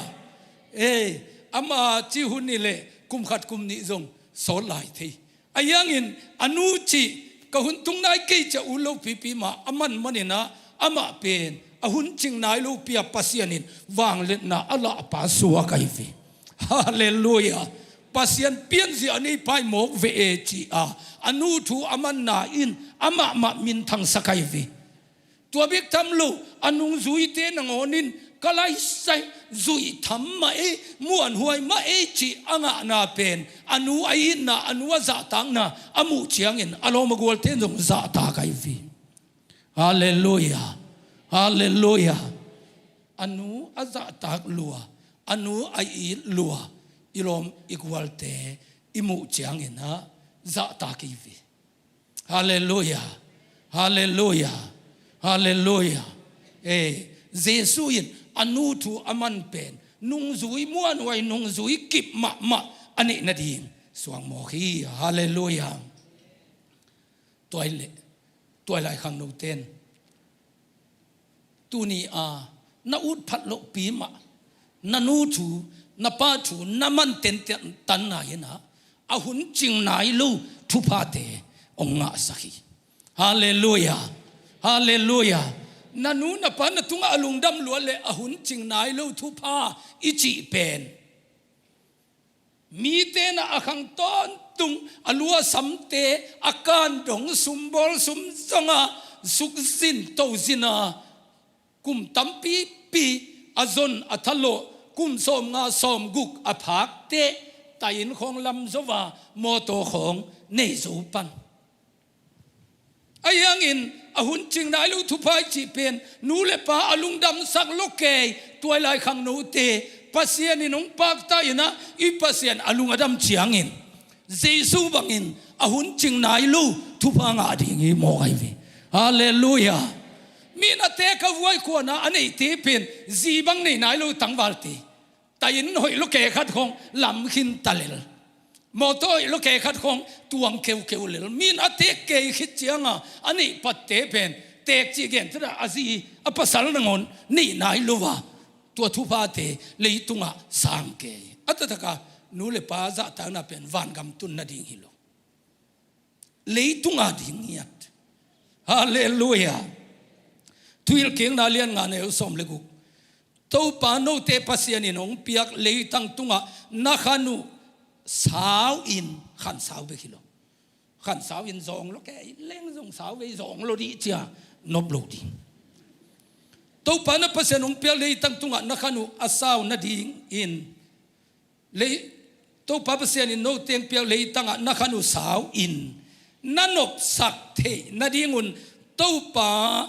Ei, ama ci hun ni leh kum khat kum nih zong sawt lai thei. Ahi hangin a nu cih ka hun tung nai kei cia ut lo pipi mah a man manin ah amah pen a hun cing nai lopi a Pasian in vangliatna a lahpa suak ai ve. Halleluia. Pasian pianzia a nei pai mawk ve e ci a, a nu thu a manna in amah mah minthangsak ai ve. Tua bek tham lo, a nungzuite nangawn in ka laisai zuih tham mah e, muanhuai mah e cih a ngahna pen a nu a itna, a nu a zahtakna a muh ciangin a lawm a gualten zong zahtak ai ve. Halleluia. Halleluia. A nu a zahtak lua, a nu a it lua i lawm i gualte i muh ciangin ah zahtak i ve. Halleluia. Halleluia. Halleluia. Eh, Jesu in a nu thu a man pen nungzui muanhuai, nungzui kip mahmah a neih nading suang mawk hi. Halleluia. Tuai le, tuai lai khangnoten tuni a na ut phat loh pi mah, na nu thu, na pa thu na man tentan na hi na, a hun cing nai lo thuphate hong ngahsak hi. Halleluia. Halleluia. Na nu na pa na tungah a lungdam luat le a hun cing nai lo thupha i cih pen mite na a khang tawntung, a lu a samte a kan dong, sumbawl sum zong a sukzin tozin a, kum tampipi a zon a thalawh, kum sawmnga sawmguk a phakte, tai-in khawng lam zo a, mawtaw khawng nei zo pan. Ahi hangin a hun cing nai lo thupha i cih pen nu le pa a lungdamsak lo kei, tuai lai khangnote Pasian in hong pakta in ah i Pasian a lung a dam ciangin Jesu bangin a hun cing nai lo thupha ngah ding hi mawk ai ve. Halleluia. Mi in a tek a vuai khuana a neihte pen zi bang nei nai lo tangvalte. Tai-in hoih lo ke khat khawng lam khin ta lel. Mawtaw hoih lo ke khat khawng tuang keukeu lel. Mi in a tek kei khit cianga a neih patte pen tek cih gen tira a zi a pasal nangawn neih nai lo a, tua thuphate leitungah sang kei. A taktakah nu le pa zahtakna pen vangam tun nading hi lo. Leitung a ding ngiat. Halleluia. Thuhilhkikna lian nga neu sawm le guk. Topa note Pasian in hong piak leitang tungah na khan uh sau in, khan sau bek hi lo. Khan sau in zawng lo kei leng zong sau vei zawng lo dih cia nop lo ding. Topa na Pasian hong piak leitang tungah na khan uh a sau nadingin Lei, Topa Pasian in note piak leitangah na khan uh sau in, na nopsak theih nadingun Topa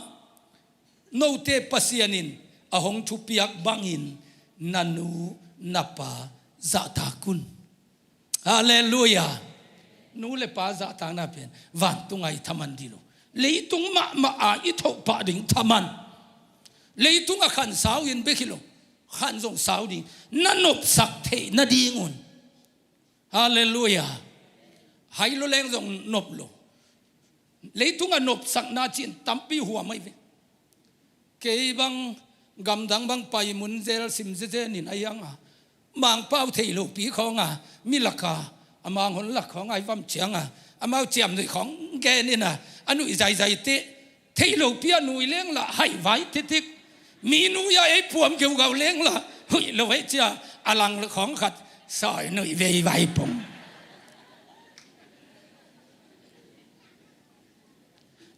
note Pasian in a hong thupiak bangin na nu na pa zahtak un. Halleluiah. Nu le pa zahtakna pen vantung ah i thaman dih lo. Leitung mahmah ah i thoh pah ding thaman. Leitung ah khan sau in bek hi lo, khan zong sau ding, na nopsak theih nadingun. Halleluiah. Hai lo leng zong nop lo. Leitung ah nopsakna cih in tampi huam ahi ve. Kei bang gamdang bang pai mun zel sim zezen in a hiang a, Mangpau thei lopi khawng a, mi lak a, a Manghon lak khawng a i vam ciang a, amau ciamnuih khawng gen in a, a nuih zaizai teh, thei lopi a nui leng lah hai vai titik, mi nui a ei puam geugau leng lah huih lo hei cia, a lang khawng khat sawi nuih vei vai pong.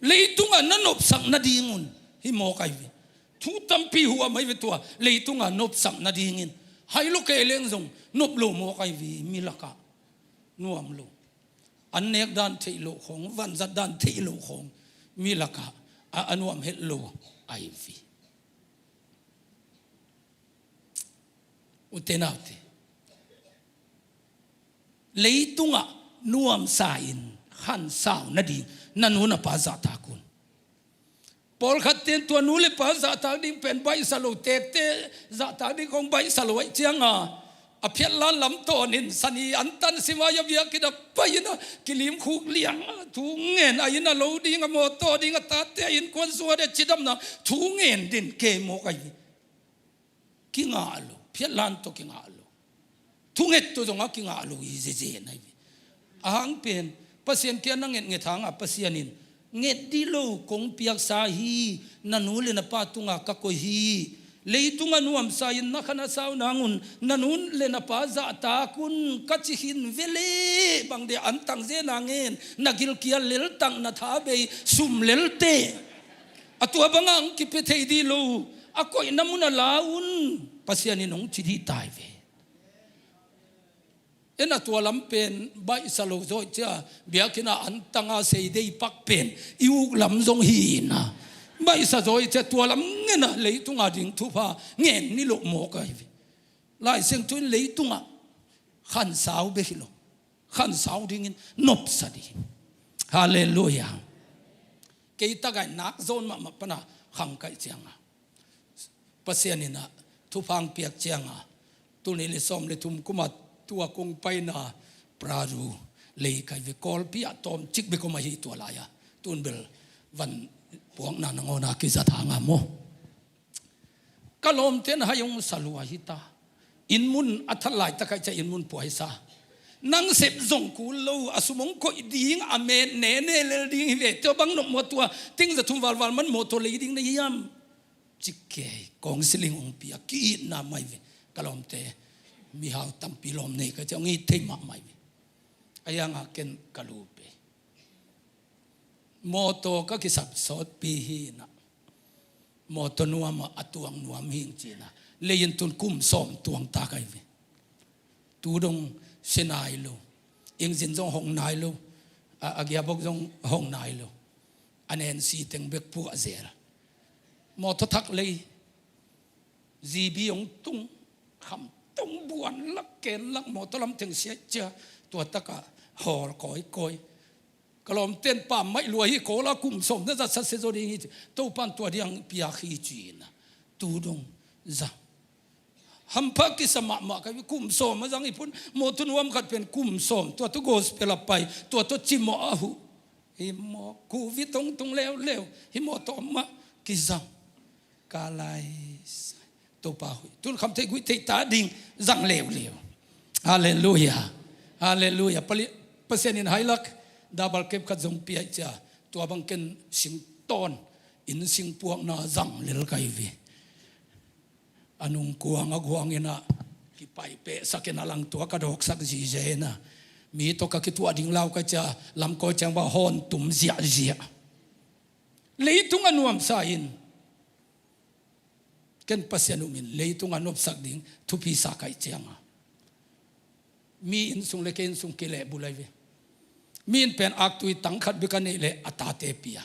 Leitung ah na nopsak nadingun hi mawk ahi ve. Thu tampi huam ahi ve tua, leitung ah nopsak nadingin. Hai lo kei leng zong nop lo mawk ahi ve, mi lak ah nuam lo. An nek dan theih loh khawng, vanzat dan theih loh khawng, mi lak ah a, a nuam het lo ahi ve. U te nau te, leitung ah nuamsa in khan sau nading na nu na pa zahtak un. Pawlkhat ten tua nu le pa zahtak ding pen baihsa lo, tekte zahtak ding khawng baihsa lo ahi ciang a, a phiatlan lam tawn in sani an tan sim a, a biakinn ah pai in a, kilim khuk liang a, thu ngen a, inn a lo ding a, mawtaw ding a, tate a, innkuan sung a ding a, cidamna thu ngen din kei mawk ahi ve. Kingah lo, phiatlan tawh kingah lo. Thunget tawh zong a kingah lo hi zezen ahi ve. A hang pen, Pasian kiang na ngetnget hang a, Pasian in, nget dih lo kong piaksa hi, na nu le na pa tungah ka koih hi. Leitung ah nuamsa in na khan a sau nangun, na nu le na pa zahtak un ka ci khin ve leh, bang dia an tang zen a ngen, na gilkial lel tak, na tha bei sum lel teh. A tua bangah hong kipia thei dih lo, a koihna mun ah la un, Pasian in hong ci dih ta hi ve. En a tua lam pen baihsa lo zaw cia, biakinn ah an tang a sei dei pak pen i uk lam zong hi in a, baihsa zaw cia tua lam ngen a, leitung a ding thupha ngen ni lo mawk ahi ve. Lai Siangtho in leitung ah khan sau bek hi lo, khan sau dingin nopsa ding. Halleluiah. Kei tak a nak zawn mahmah pan a khang kaih ciang a, Pasian in a thupha hong piak ciang a, tul nih le sawm le thum kum a tua kong paina Prague lei ka hi ve. Kawlpi ah tawmcik bek om ahi tua lai a, tun bel van puakna nangawn a kizat hang a maw. Ka lawmte'n hai hong sa lua hi ta. Inn mun a that laitak ah cia inn mun puaisa. Nang sep zong kul lo, a sum hong koih ding a met nene lel ding hi ve. Tua bang nop maw, tua teng za thum valval man mawtaw lei ding na hiam? Ci kei, kawng siling hong pia, ki-itna mai ve. Ka lawmte, mihau tampi lawm nei ka cia, hong it thei mahmah hi ve. A hiang a ken ka lu pei. Mawtaw ka kisap sawtpi hi in a, mawtaw nuam ah a tuang nuam hing ci in a, lei in tun kum sawm tuang ta ka hi ve. Tu dong si nai lo, engine zong hong nai lo, a, a gearbox zong hong nai lo. A nen si teng bek puah zel. Mawtaw thak lei, G B hong tung, kham tung buan lak ken lak, mawtaw lam teng siat cia, tua tak a hawl kawikawi. Ka lawmte'n pammaih lua hi, Kawl a kum sawm na zat sa se zaw ding hi ci. Topa'n tua ding piak hi ci in a, tu dong za. Hampha kisa mahmah ka hi, kum sawm a zang hi phun, mawtaw nuam khat pen kum sawm, tua tawh gospel a pai, tua tawh cimawh a huh. Hi maw, covid hong tung leuleu, hi mawtaw mah kizang. Ka lai sai. Topa hoih. Tun kham theih guih theih ta ding zang leuleu. Halleluiah. Halleluiah. Pali-, Pasian in hai lak, double cab khat zong pia hi cia. Tua bang ken sing tawn, inn sing puakna zang lel ka hi ve. A nungkuang a guang in a, kipai pehsak in a, lang tua ka dawksak zize in a, mi tawh ka kituah ding lau ka cia, lamkawi ciang bang hawn tum ziahziah. Leitung a nuamsa in, ken Pasian um in leitung a nopsak ding thupi sa ka hih ciang a, Mi inn sung le kei inn sung kilehbulh ahi ve. Mi in pen aktui tang khat bek a neih leh a tate pia.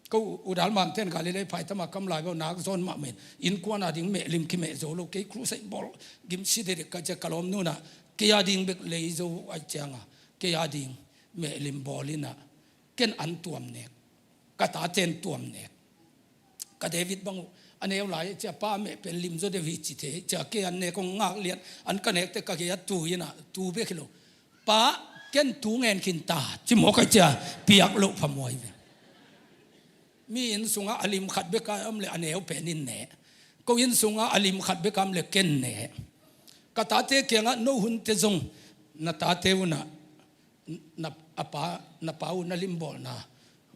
Ko u Dal Mang ten Galilee phaitama kam lai beuh nak zawn mahmah in, innkuan a ding mehlim kimeh zo lo, kei crusade bawl gim si dek dek ka ci a, ka lawmnu in ah kei a ding bek lei zo ahih ciangin kei a ding mehlim bawl in ah ken an tuam nek, ka taten tuam nek. Ka David bang uh a neu lai ci a, pa meh pen lim zaw deuh hi ci thei ci a, kei an nek hong ngak lian, an ka nek teh ka gei a tu in ah tu bek hi lo. Pa, ken tu ngen khin ta ci mawk ahi ci a, piak loh phamawh hi ve. Mi inn sungah a lim khat bek a om leh a neu pen in ne. Ko inn sungah a lim khat bek a om leh ken ne. Ka tate kiangah no hunte zong na tate un ah na, a pa, na pa uh na limbawlna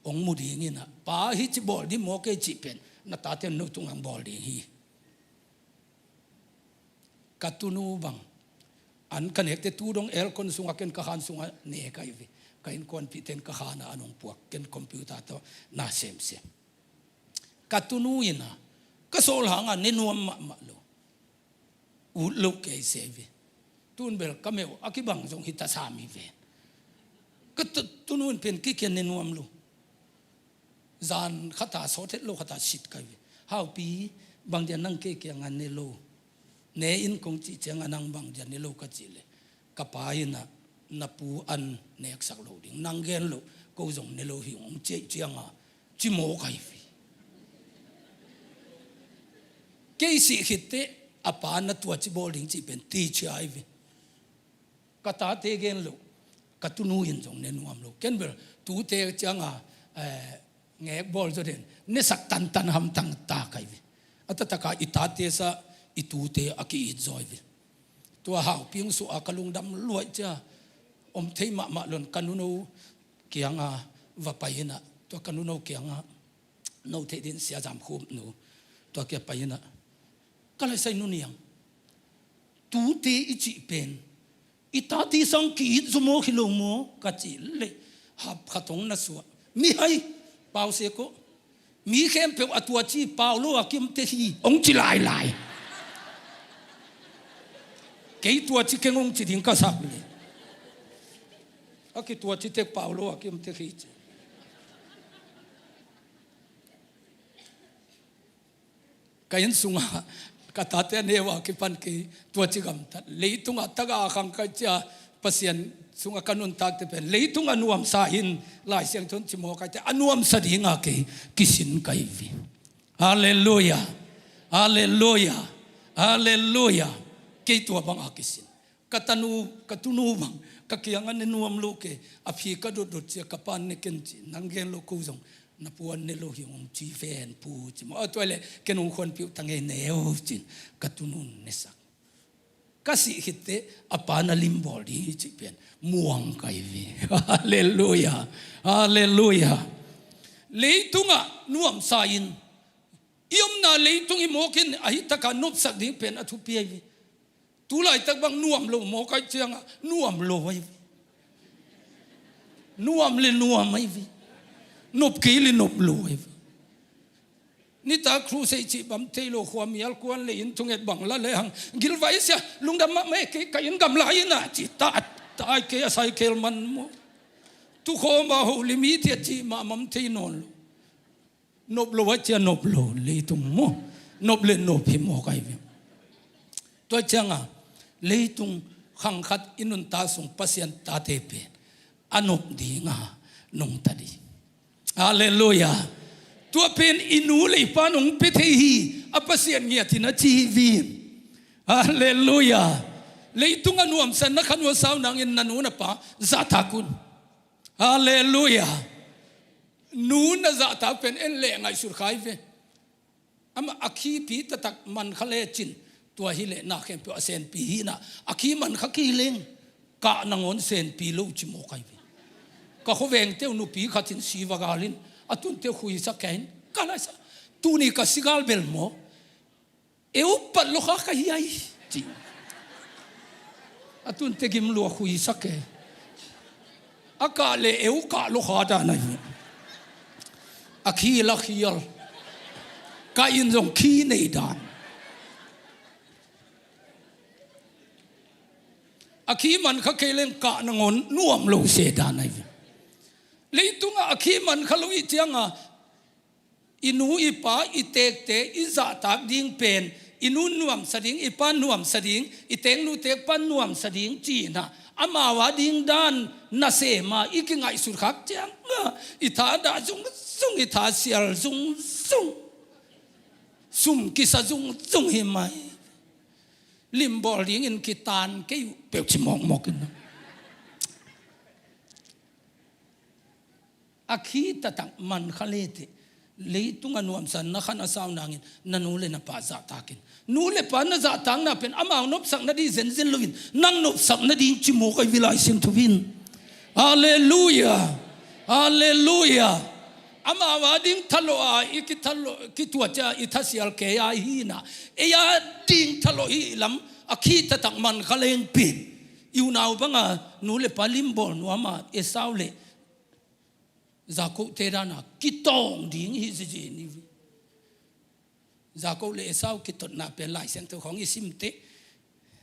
hong mu ding in ah, pa hih ci bawl ding maw kei cih pen na tate un no tungah hong bawl ding hi. Ka tunu bang an ka nek teh tu dong aircon sungah ken ka khan sungah nek ahi ve. Ka innkuanpihte in ka khan ah an hong puak, ken computer tawh na semsem. Ka tunu in ah ka sawl hangah ne nuam mahmah lo. Ut lo kei se ve. Tun bel ka meuh a kibang zong hi ta sam hi ve. Ka tu, tunu in pen kei kiang ne nuam lo. Zan khat a sawt het lo khat a sit ka hi ve. Haupi, bang dia nang kei kiangah ne lo? Ne in kong cih ciangah nang bang dia ne lo ka cih leh, ka pa in ah na pu an neksak lo ding, nang gen loh ko zong ne lo hi ung ci ahih ciangin ci mawk ahi ve. Kei sih khit teh a pa na tua ci bawl ding cih pen teicia ahi ve. Ka tate gen loh, ka tunu in zong ne nuam lo. Ken bel tute ciangin, eh, ngek bawl zaw den, nesak tantan hamtang ta ka hi ve. A taktak a i tate sang i tute a ki-it zaw hi ve. Tua Haupi hong suah a ka lungdam lua ahih ciangin om thei mahmah lo in ka nuno kiangah va pai in ah, tua ka nuno kiangah, no theih ding Sia Zam Khup nu, tua kiang pai in ah, ka Laisai nu Niang, tute i cih pen i tate sang ki-it zaw mawk hi lo maw ka cih leh, hap khat hong na suah. Mihai, pau se ko. Mi khempeuh a tua ci pau lo a kiom teh hi hong ci lailai. Kei tua ci keng hong ci ding ka sak leh, a ki tua ci teh pau lo a kiom teh hi ci. Ka inn sungah ka tate a neu a kipan kei tua ci gamtat. Leitungah tagah a khang ka hih ciang Pasian sungah ka nuntakte pen leitung a nuamsa in, Lai Siangtho in ci mawk ahi teh a nuamsa dingin kei kisin ka hi ve. Halleluiah. Halleluiah. Halleluiah. Kei tua bangin kisin. Ka tanu, ka tunu bang ka kiangah ne nuam lo kei, a phi ka dotdot ciang ka pa'n ne ken ci, nang gen loh ko zong na pu an ne lo hi ung ci ven pu ci maw. A tua leh ken hong khuanpih uh ta ngei, ne o cin ka tunu'n nesak. Ka sih khit teh a pa na limbawl ding hi cih pen muang ka hi ve. Halleluiah. Halleluiah. Leitungah nuamsa in i omna leitung i mawk in a hih takah nopsak ding pen a thupi ahi ve. Tu laitak bang nuam lo mawk ahih ciangin nuam lo ahi ve. Nuam leh nuam ahi ve. Nop kei leh nop lo ahi ve. Nitak crusade cih bang thei lo, khua mial kuan leh inn thunget bang la lehang gilvai sia, lungdam mahmah e, kei ka inn gamla inn ah ci ta, ta ai kei a sai kel man maw. Tukhawm a holim hi ci a cih mahmah thei nawn lo. Nop lo ahih ciang nop lo, leitung maw. Nop leh nop hi mawk ahi ve. Tua ciangin leitung khang khat i nuntak sung Pasian tate pen a nop dingin nungta ding. Halleluiah. Tua pen i nu leh i pa'n hong pia thei hi, a Pasian ngiat in a ci hi vin. Halleluiah. Leitung a nuamsa in na khan uh a sau nangin na nu na pa zahtak un. Halleluiah. Nu na zahtak pen en leh ngaihsut kha hi ve. Amah a khipi taktak man kha lecin, tua hi leh na khempeuh a senpi hi in ah, a khi man kha kei leng kah nangawn senpi lo ci mawk ahi ve. Ka khuavengte uh nupi khat in si va gal in, a tunte uh khuisak kei in, ka laisa, tuni ka si gal bel maw, eu pat lo kha ka hi ai ci. A tunte gim lua khuisak e. A kah leh eu kah lo kha dan ahi. A khi la khial. Kah in zong khi nei dan. A khi man kha kei leng kah nangawn nuam lo se dan ahi ve. Leitungah a khi man kha lo ih cianga i nu i pa i teekte i zahtak ding pen i nu nuamsa ding, i pa nuamsa ding, i teeknu teekpa nuamsa ding cinah amau a ding dan nasema i kingaihsut khak cianga i thadah zungzung, i thasial zungzung, sum kisa zungzung hi mai. Limbawl dingin kitan kei uh peuh ci mawkmawk in. A khi taktak man kha leteh leitunga nuamsa na khan a sau nangin na nu le na pa zahtakin. Nu le pa na zahtakna pen amau nopsak nading zenzen loin nang nopsak nading ci mawk ahi ve Lai Siangtho in. Halleluia. Halleluia. Amau a ding thalawh a i kithalawh, kituat cia i thasial kei a i hinah ei a ding thalawh i lam a khi taktak man kha leng pen i unau banga nu le pa limbawl nuama Esau le Jakob te dana kitawng ding hi zizi ni. Jakob le Esau kitotna pen Lai Siangtho khawng i simte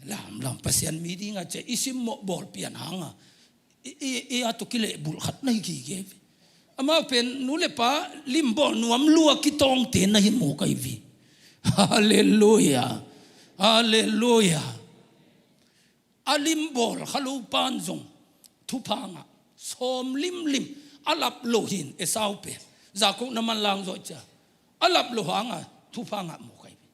lamlam Pasian mi dinga cia i sim mawh bawl pian hanga i, i, i a tuk i lehbulh khat na hi gige ve. Amau pen nu le pa limbawl nuam lua kitawngte na hi mawk ahi ve. Halleluia. Halleluia. A limbawl kha lo pan zong thupha ngah sawm limlim a lap lo hin Esau pen Jakob na manlang zawh cia a lap lo hanga thupha ngah mawk ahi ve.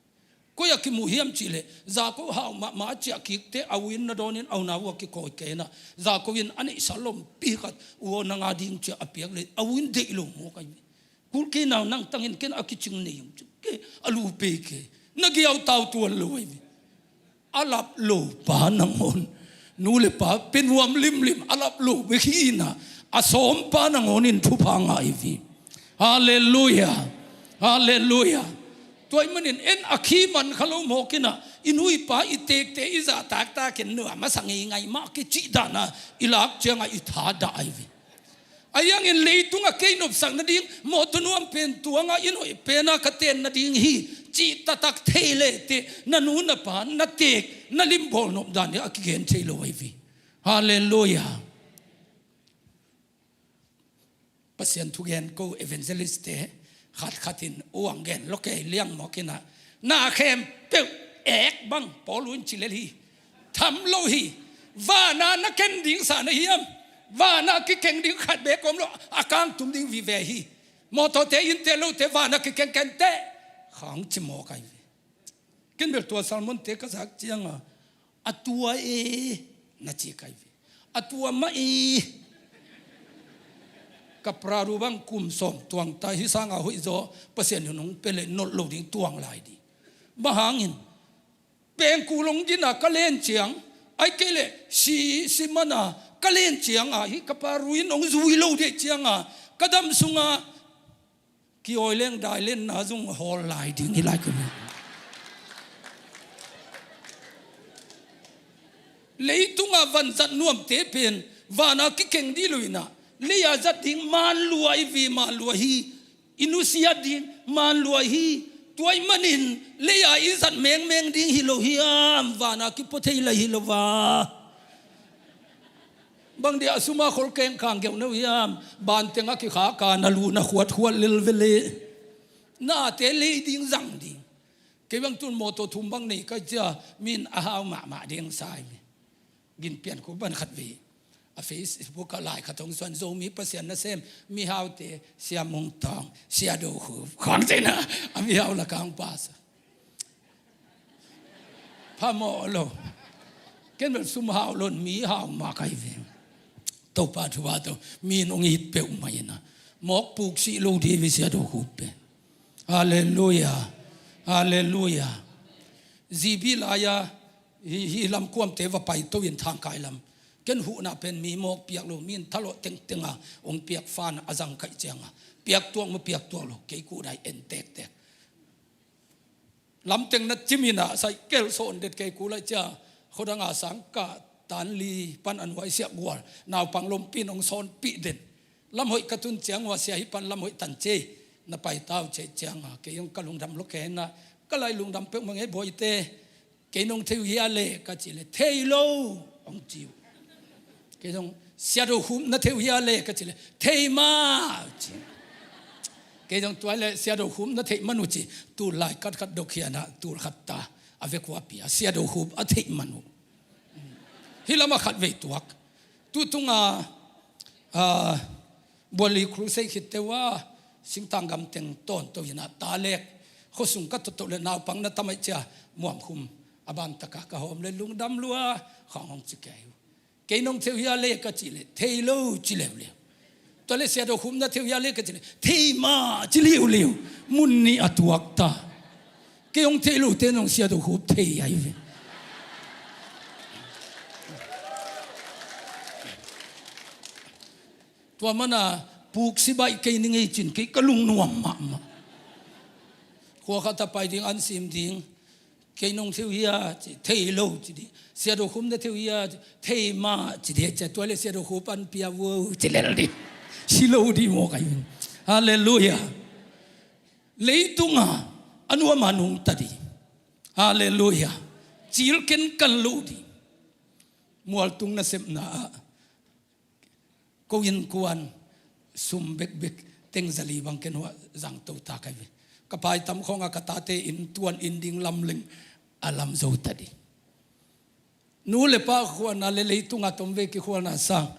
Koi a kimu hiam cihleh Jakob hau mahmah a ciah kikte a u in na dawnin a unau a kikawi kei inah Jakob in a neihsa lompi khat u aw nanga ding ciah a piak le a u in deih lo mawk ahi ve. Kulki nau nang tangin ken a kicing nei ung ci ke a lu pei ke na giau tau tuan lo ahi ve. A lap lo pa nangawn nu le pa pe nuam limlim a lap lo bek hi inah a sawm pa nangawn in thupha ngah ahi ve. Halleluia. Halleluia. Tua ahih manin en a khi man kha lo mawk inah i nu i pa i teekte i zahtaktakin nuam a sa ngeingai mah kicih dana i lak ciangah i thadah ahi ve. A hiangin leitungah kei nopsak nading mawtaw nuam pen tuangah in hoih pena ka ten nading hi cih taktak thei leteh na nu na pa na teek na limbawl nop dan hi a kigen thei lo ahi ve. Halleluia. Pasian thugen ko evangelist te khatkhat in uang gen lo kei liang mawk inah na khempeuh ek bang Paul un ci lel hi. Tham lo hi. Vana na ken ding sa na hiam? Vana kikeng ding khat bek om lo a kang tum ding vive hi. Mawtawte innte lote vana kikeng kente khang ci mawk ahi ve. Ken bel tua sermon te ka zak cianga a tua e na ci kai ve. A tua mah e. Ka praru bang kum sawm tuang ta hi sanga hoih zaw Pasian in hong pia le nolh lo ding tuang lai ding. Bang hangin pengkul hong gina ka len ciang ai kei le si si mana ka len cianga hi ka praru in hong zui lo deh cianga ka dam sunga ki-awi leng dai lenna zong hawl lai ding hi lai ka mu. Leitunga vanzat nuamte pen vana kikeng dih lo inah lei-a zat ding man lua i vi man lua hi. I nusia ding man lua hi. Tua ahih manin lei-a i zat mengmeng ding hi lo hiam? Vana kipua thei lai hi lo va. Bang dia a suma khol kengkhang geuh no hiam? Ban tengah kikhaka na lu na khuatkhuat lel vele. Nate lei ding zang ding. Kei bang tun mawtaw thum bang nei ka cia min a hau mahmah ding sai mi. Gin pian khu ban khat vei a Facebook ah lai khat hong suan Zomi Pasian nasem mihaute Sia Mung Tawng, Sia Do Khu khang cina a mihau la kang pasa. Phamawh lo. Ken bel sum hau lon mi hau mah kai ve. Topa thu ba to mi nong it peuh mai na mawk puk si lo di vi Sia Do Khu pe. Halleluia. Halleluia. Zibi laya hi, hi lam kuamte va pai to in thangkai lam. Ken huhna pen mi mawk piak lo min thalawh tengtenga ong piak fan a zang kaih cianga piak tuak ma piak tuak lo kei kudai en tektek. Lamteng na ciminah saikel sawn det kei kulai cia khodanga sangkah tanli pan an huaisiak gual naupang lompin hong sawnpih den. Lam hoih ka tun ciang hua sia hi pan lam hoih tan cie na paitau cie cianga kei hong ka lungdam lo kei na ka lai lungdam peuh mangei bawite. Kei nong thei uh hia le ka ci le thei lo. hong ci uh. Kei zong, "Sia Do Khup na thei uh hia le?" ka cih leh, "Thei mah," ci. Kei zong, "Tua leh Sia Do Khup na theih man uh," ci. Tul lai khat khat dok hianah tul khat ta a vekua pia, Sia Do Khup a theih man uh. Hih lamah khat vei tuak. Tu tunga, a, Buali Crusade khit teuh a, singtang gam teng tawnto inah, ta lek khuasung ka tawtoh le naupang na tam ahih cia, muamkhum a bantaka ka hawm le lungdam lua khang hong ci kei uh. "Kei nong thei uh hia le?" ka cih leh, "Thei lo," ci leuleu. "Tua leh Sia Do Khup na thei uh hia le?" ka cih leh, "Thei mah," ci leuleu. Mun nih a tuak ta. Kei hong thei lote nong Sia Do Khup thei ahi ve. Tua mana puk sibaih kei ni ngei cin kei ka lungnuam mahmah. Khua khat a pai ding, an sim ding. "Kei nong thei uh hia?" ci, "Thei lo," ci ding. "Sia Do Khup na thei uh hia?" ci, "Thei mah," ci ding. "Cia tua leh Sia Do Khup an pia vo," ci lel ding. Si lo ding maw kai. Halleluiah. Leitungah a nuam a nungta ding. Halleluiah. Cil kenkan lo ding. Mualtung nasepna ah ko innkuan sum bekbek teng zali bang ken huah zangto ta kai ve. Ka pai tam khawngah ka tate inn tuan inn ding lamleng a lam zo ta ding. Nu le pa khualna le leitungah tom ve kikhualna sang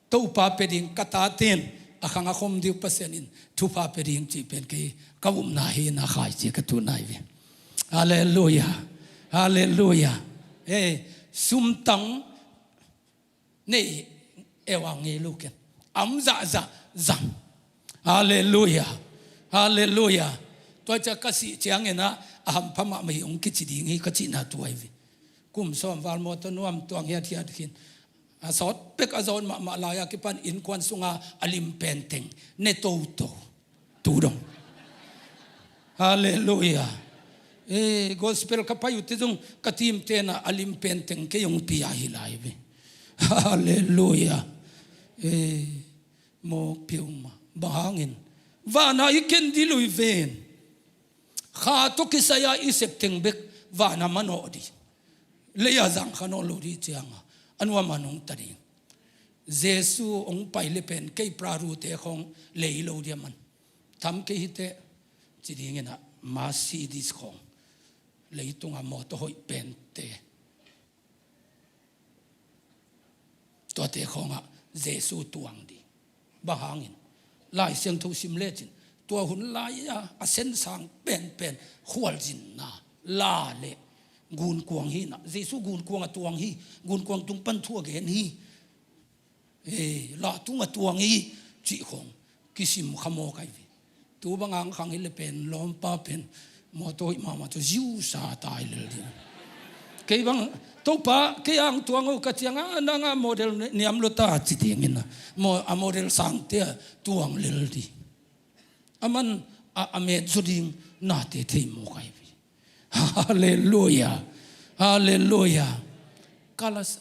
Topa pia ding, ka taten a khang a khom ding uh Pasian in thupha pia ding cih pen kei ka upna hi na, khaici ka tuhna hi ve. Halleluiah. Halleluiah. Eh, sumtang nei, eu a ngei lo ken. Am zahzah zang. Halleluiah. Halleluiah. Tua cia ka sih ciangin ah a hampha mahmah hi hong kici ding hi ka cihna tua hi ve. Kum sawm val mawtaw nuam tuang hiathiat khin. A sawt pek a zawn mahmah lai-a kipan innkuan sunga a lim penteng ne toto. Tu dong. Halleluiah. Eh, gospel ka pai uh te zong ka team tena a lim penteng kei hong pia hi lai ve. Halleluiah. Eh, mawk peuhmah. Bang hangin? Vana i ken dih lo hi ven. Kha tawh kisai-a i sep teng bek vana manawh dih. Lei-a zang kha nawn lo dih cianga a nuam a nungta ding. Jesu hong pai le pen kei prarute khawng lei lo dih a man. Tham kei hi teh ci dingin ah Mercedes khawng, leitunga mawtaw hoih pente, tuate khawngah Jesu tuang dih. Bang hangin? Lai Siangtho sim lecin tua hun lai-a a sensang penpen khualzinna la le gunkuang hi na. Jesu gunkuang a tuang hi. Gunkuang tung pan thu a gen hi. Eh, la tung a tuang hi cih khawng kisim kha maw kai ve. Tu bang ang khang hi le pen lawmpa pen mawtaw hoih mahmah tawh ziusa tai lel ding. Kei bang, "Topa, kei ang tuang o," ka cianga, "Nanga model niam lo ta," ci dingin a, mo-, a model sangte a tuang lel ding. A man a, a met zaw ding nate thei maw kai ve. Halleluiah. Halleluiah. Kalas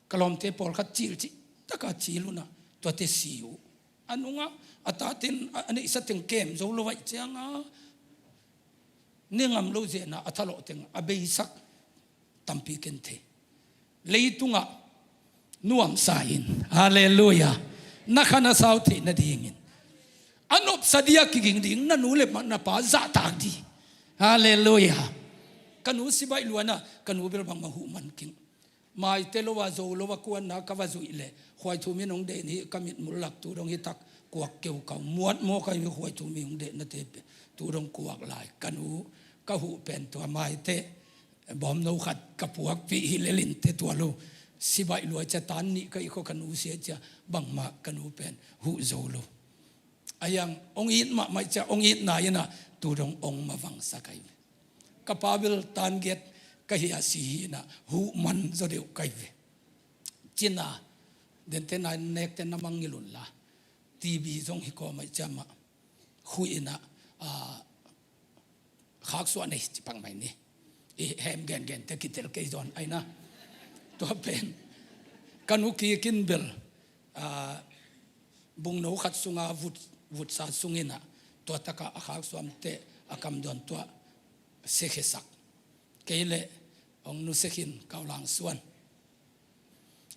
ka lawmte pawlkhat cil cih taka cil unah tuate si uh. A nungah a taten a, a neihsa teng kem zo lo aih cianga ne ngam lo zenah a thalawh teng a beisak tampi ken thei. Leitungah nuamsa in, halleluiah, na kha na sau theih nadingin a nopsa dih a kiging ding na nu le na pa zahtak dih. Halleluiah. Ka nu sibaih luanah ka nu bel bangmah huh man king. Maite lo a zo lo a kuanna ka va zuih leh khuaithu mi nong deih hi, ka mitmul lak tu dong hi tak kuak keukau muat maw kai ve, khuaithu mi hong deihnate pen tu dong kuak lai. Ka nu ka huh pen tua maite bawmno khat ka puakpih hi lelin te tua lo. Sibaih luai cia tan nih ka ih khaw ka nu sia cia bangmah ka nu pen huh zo lo. A hiang hong it mahmah cia hong itna inah tu dong hong mavangsa kai ve. Ka pa bel tan giat ka hi a si hi inah huh man zaw deuh kai ve. Cina dente nai nekte na mangngilh unla, T B zong hi kawmai cia mah khuh inah, a, khaksuah nei ci pak mai ni. I hem gengen te kitel kei zawn aina. Tua pen ka nu kikin bel, a, bungno khat sunga vut, vutsa sung inah tua takah a khaksuamte a kamdawn tua sekhesak. Kei le hong nu sekhin kaulang suan.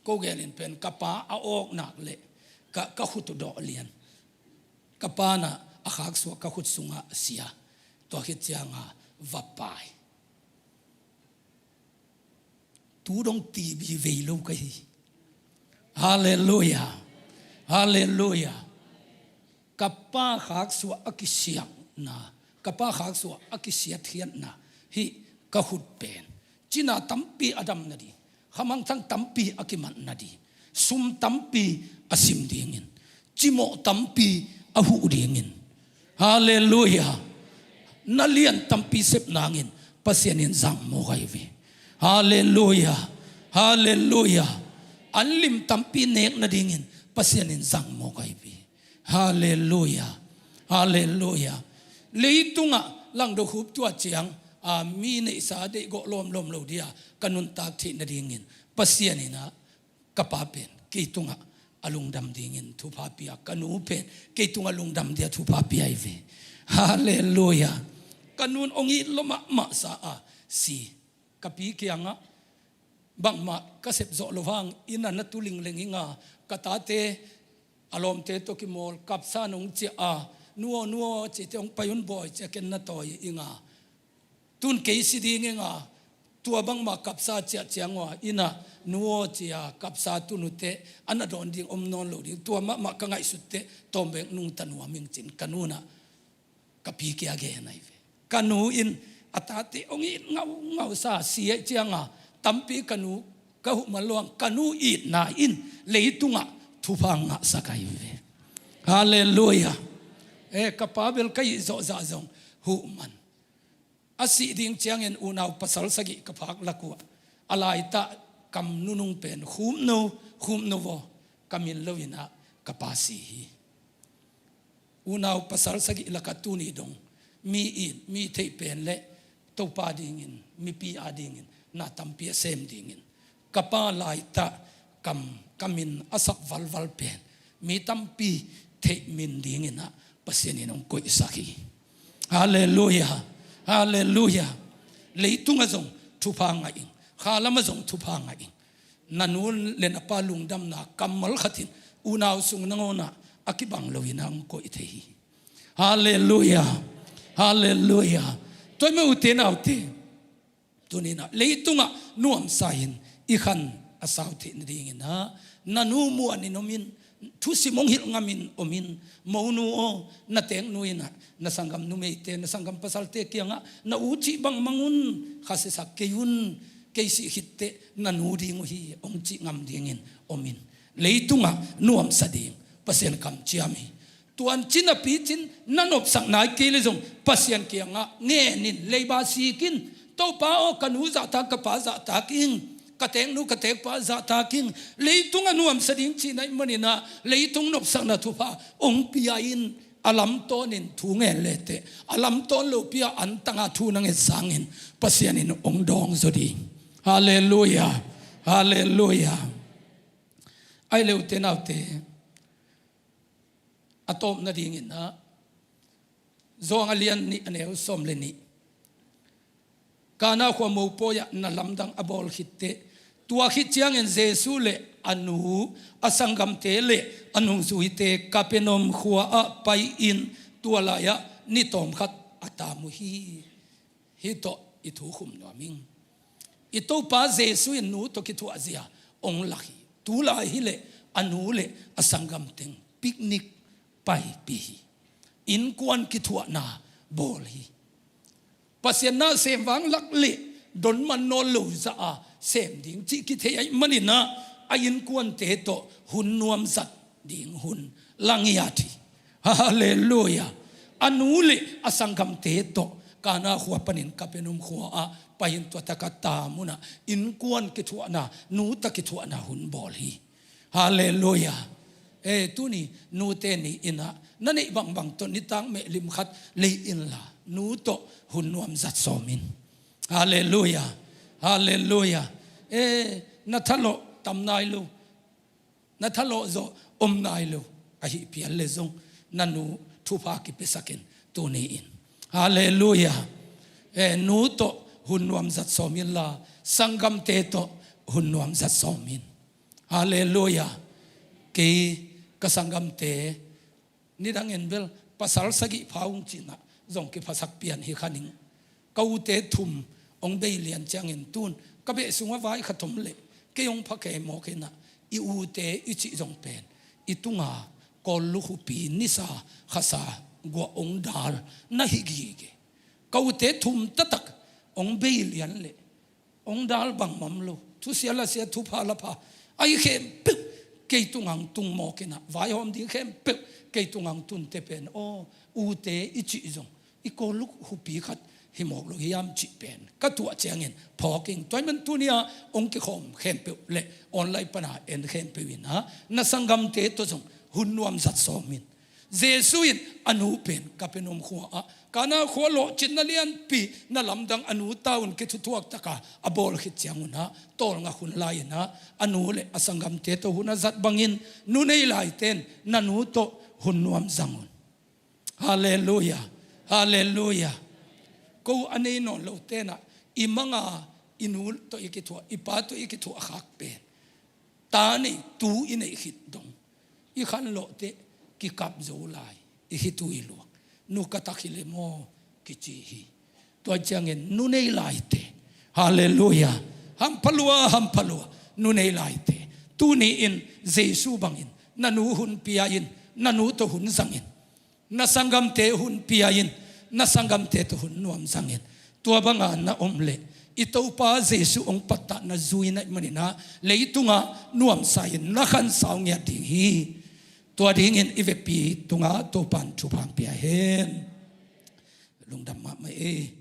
Ko gelin pen ka pa a awknak le ka, ka khut uh dawh lian. Ka pa na a khaksuah ka khut sungah a sia. Tua khit cianga va pai. Tu dong tibi vei lo ka hi. Halleluia. Halleluia. Ka pa khaksuah a kisiatna, ka pa khaksuah a kisiatkhiatna hih ka khut pen cina tampi a dam nading, khamangthang tampi a kimat nading, sum tampi a sim dingin, cimawh tampi a huh dingin. Halleluia. Na lian tampi sep nangin Pasian in zang mawk ahi ve. Halleluia. Halleluia. An lim tampi nek nadingin Pasian in zang mawk ahi ve. Halleluia. Halleluia. Leitungah langdo khup tua ciang, a, mi neihsa deihgawh lawmlawm lo dia ka nuntak theih nadingin Pasian in ah ka pa pen kei tungah a lungdam dingin thupha pia, ka nu pen kei tungah lungdam dia thupha pia ahi ve. Halleluia. Ka nun ong it lo mahmah sa a si. Ka pi kiangah bangmah ka sep zawh lo hang inn ah na tu lingleng inga, ka tate a lawmte tawh kimawl kapsa nong ciah a, nu aw, nu aw, cite hong pai un bawi, cia ken na tawi inga. Tun kei si ding inga, tua bangmah kapsa ciah ciang ua inn ah nu aw cia kapsa tun uh teh a na dawn ding om nawn lo ding, tua mahmah ka ngaihsut teh tawmbek nungta nuam ing cin ka nu in ah ka pi kiang gen ahi ve. Ka nu in a tate ong it ngaungau sa si ahih cianga tampi ka nu ka huh man lo ang, ka nu itna in leitungah thupha ngahsak ahi ve. Halleluia. Eh, ka pa bel ka it zawh zah zong huh man. A sih ding ciangin unau pasal sagih ka phak lak uh ah, a laitah kam nunung pen Khupno, Khupno vaw, ka min lo in ah ka pa si hi. Unau pasal sagih lakah tuni dong mi it, mi theih pen le Topa dingin, mipi adingin na tampi a sem dingin ka pa laitah kam, ka min a sak valval pen mi tampi theih min dingin ah Pasian in hong koihsak hi. Halleluia. Halleluia. Leitungah zong thupha ngah ing, khalamah zong thupha ngah ing. Na nu le na pa lungdamna kammal khat in unau sung nangawnah a kibang loin ah hong koih thei hi. Halleluia. Halleluia. Tua ahih manin ute naute, tuni in ah leitungah nuamsa in i khan a sau theih nadingin ah na nu muanin om in, thusim hong hilh ngamin om in, monu aw, na teeknu in ah na sanggam numeite, na sanggam pasalte kiangah na u cih bangmang un, kha siasak kei un, kei sih khit teh na nu ding uh hi hong cih ngam dingin om in. Leitungah nuamsa ding Pasian kamciam hi. Tuan cin a picin na nopsak nai kei le zong Pasian kiangah ngen in, leiba sik in, Topa aw, ka nu zahtak, ka pa zahtak ing, ka teeknu ka teekpa zahtak ing. Leitungah nuamsa ding cih na hih manin ah leitung nopsakna thupha hong pia in, a lamtawnin thu ngen leteh a lamtawn lopi a antanga thu na nget sangin Pasian in hong dawng zaw ding. Halleluia. Halleluia. Ahih leh ute naute, a tawp nadingin ah Johan a lian nih a neu sawm le nih. Kana khua mopawi ah na lamdang a bawl khit teh, tua khit ciangin Jesu le a nu, a sanggamte le a nungzuite Kapernaum khua ah pai-in tua lai-ah ni tawmkhat a tam uh hi. Hih tawh i thu khum nuam ing. I Topa Jesu in nu tawh kithuahzia hong lak hi. Tulai hi leh a nu le a sanggam teng picnic paipih hi. Innkuan kithuahna bawl hi. Pasian na sem vang lak le don man nawn lo zah a sem ding cih kithei ahih manin ah a innkuante tawh hun nuam zat ding hun la ngiat hi. Halleluia. A nu le a sanggamte tawh Kana khua panin Kapernaum khua ah pai-in tua taka tam un ah innkuan kithuahna, nu ta kithuahna hun bawl hi. Halleluia. Eh, tuni nute ni in ah na neih bangbang tawh nitak mehlim khat lei inla nu tawh hun nuam zat sawm in. Halleluia. Halleluia. Eh, na thalawh tam nai lo, na thalawh zawh om nai lo ahih phial le zong na nu thupha kipiasak in tuni in. Halleluia. Eh, nu tawh hun nuam zat sawm inla sanggamte tawh hun nuam zat sawm in. Halleluia. Kei ka sanggamte nidangin bel pasal sagih pha ung cinah zong kiphasak pian hi kha ning. Ka ute thum hong bei lian ciangin tun ka beh sungah vai khat om leh kei hong pha kei mawk inah i ute i cih zong pen i tunga Kawl lukhupi nisa khasa guah hong dal na hi gige. Ka ute thum taktak hong bei lian leh hong dal bangmah om lo. Thusia lasia, thupha lapha, ahi khempeuh kei tungah hong tung mawk inah vaihawm ding khempeuh kei tungah hong tunte pen aw ute i cih zong i Kawl lukhupi khat hi mawk lo hiam cih pen ka tuah ciangin phawk ing. Tua ahih man tuni-ah hong kikhawm khempeuh le online pana en khempeuh inah na sanggamte tawh zong hun nuam zat sawm in. Jesu in a nu pen Kapernaum khua-ah, Kana khua lawhcinna lianpi na lamdang a nu ta un kithuthuak taka a bawl khit ciangun ah tawlngak hun lai inah a nu le a sanggamte tawh hun a zat bangin nu nei laite in na nu tawh hun nuam zang un. Halleluia. Halleluia. Ko a nei nawn lo tenah i manga i nu tawh i kithuah, i pa tawh i kithuah khak pen ta nei tu i neih khit dong i khanlawhte kikap zo lai i hi tu i luak. Nu ka tak hi le maw kici hi. Tua ciangin nu nei laite, halleluia, hampha lua, hampha lua. Nu nei laite tuni-in Jesu bangin na nu hun pia in, na nu tawh hun zangin, na sanggamte hun pia in, na sanggamte tawh hun nuam zangin. Tua banga na om leh i Topa Jesu hong pattah na zui na hih maninah leitungah nuamsa in na khansa uh ngiat ding hi. Tua dingin i vekpi tungah Topan thupha hong pia hen. Lungdam mahmah ei.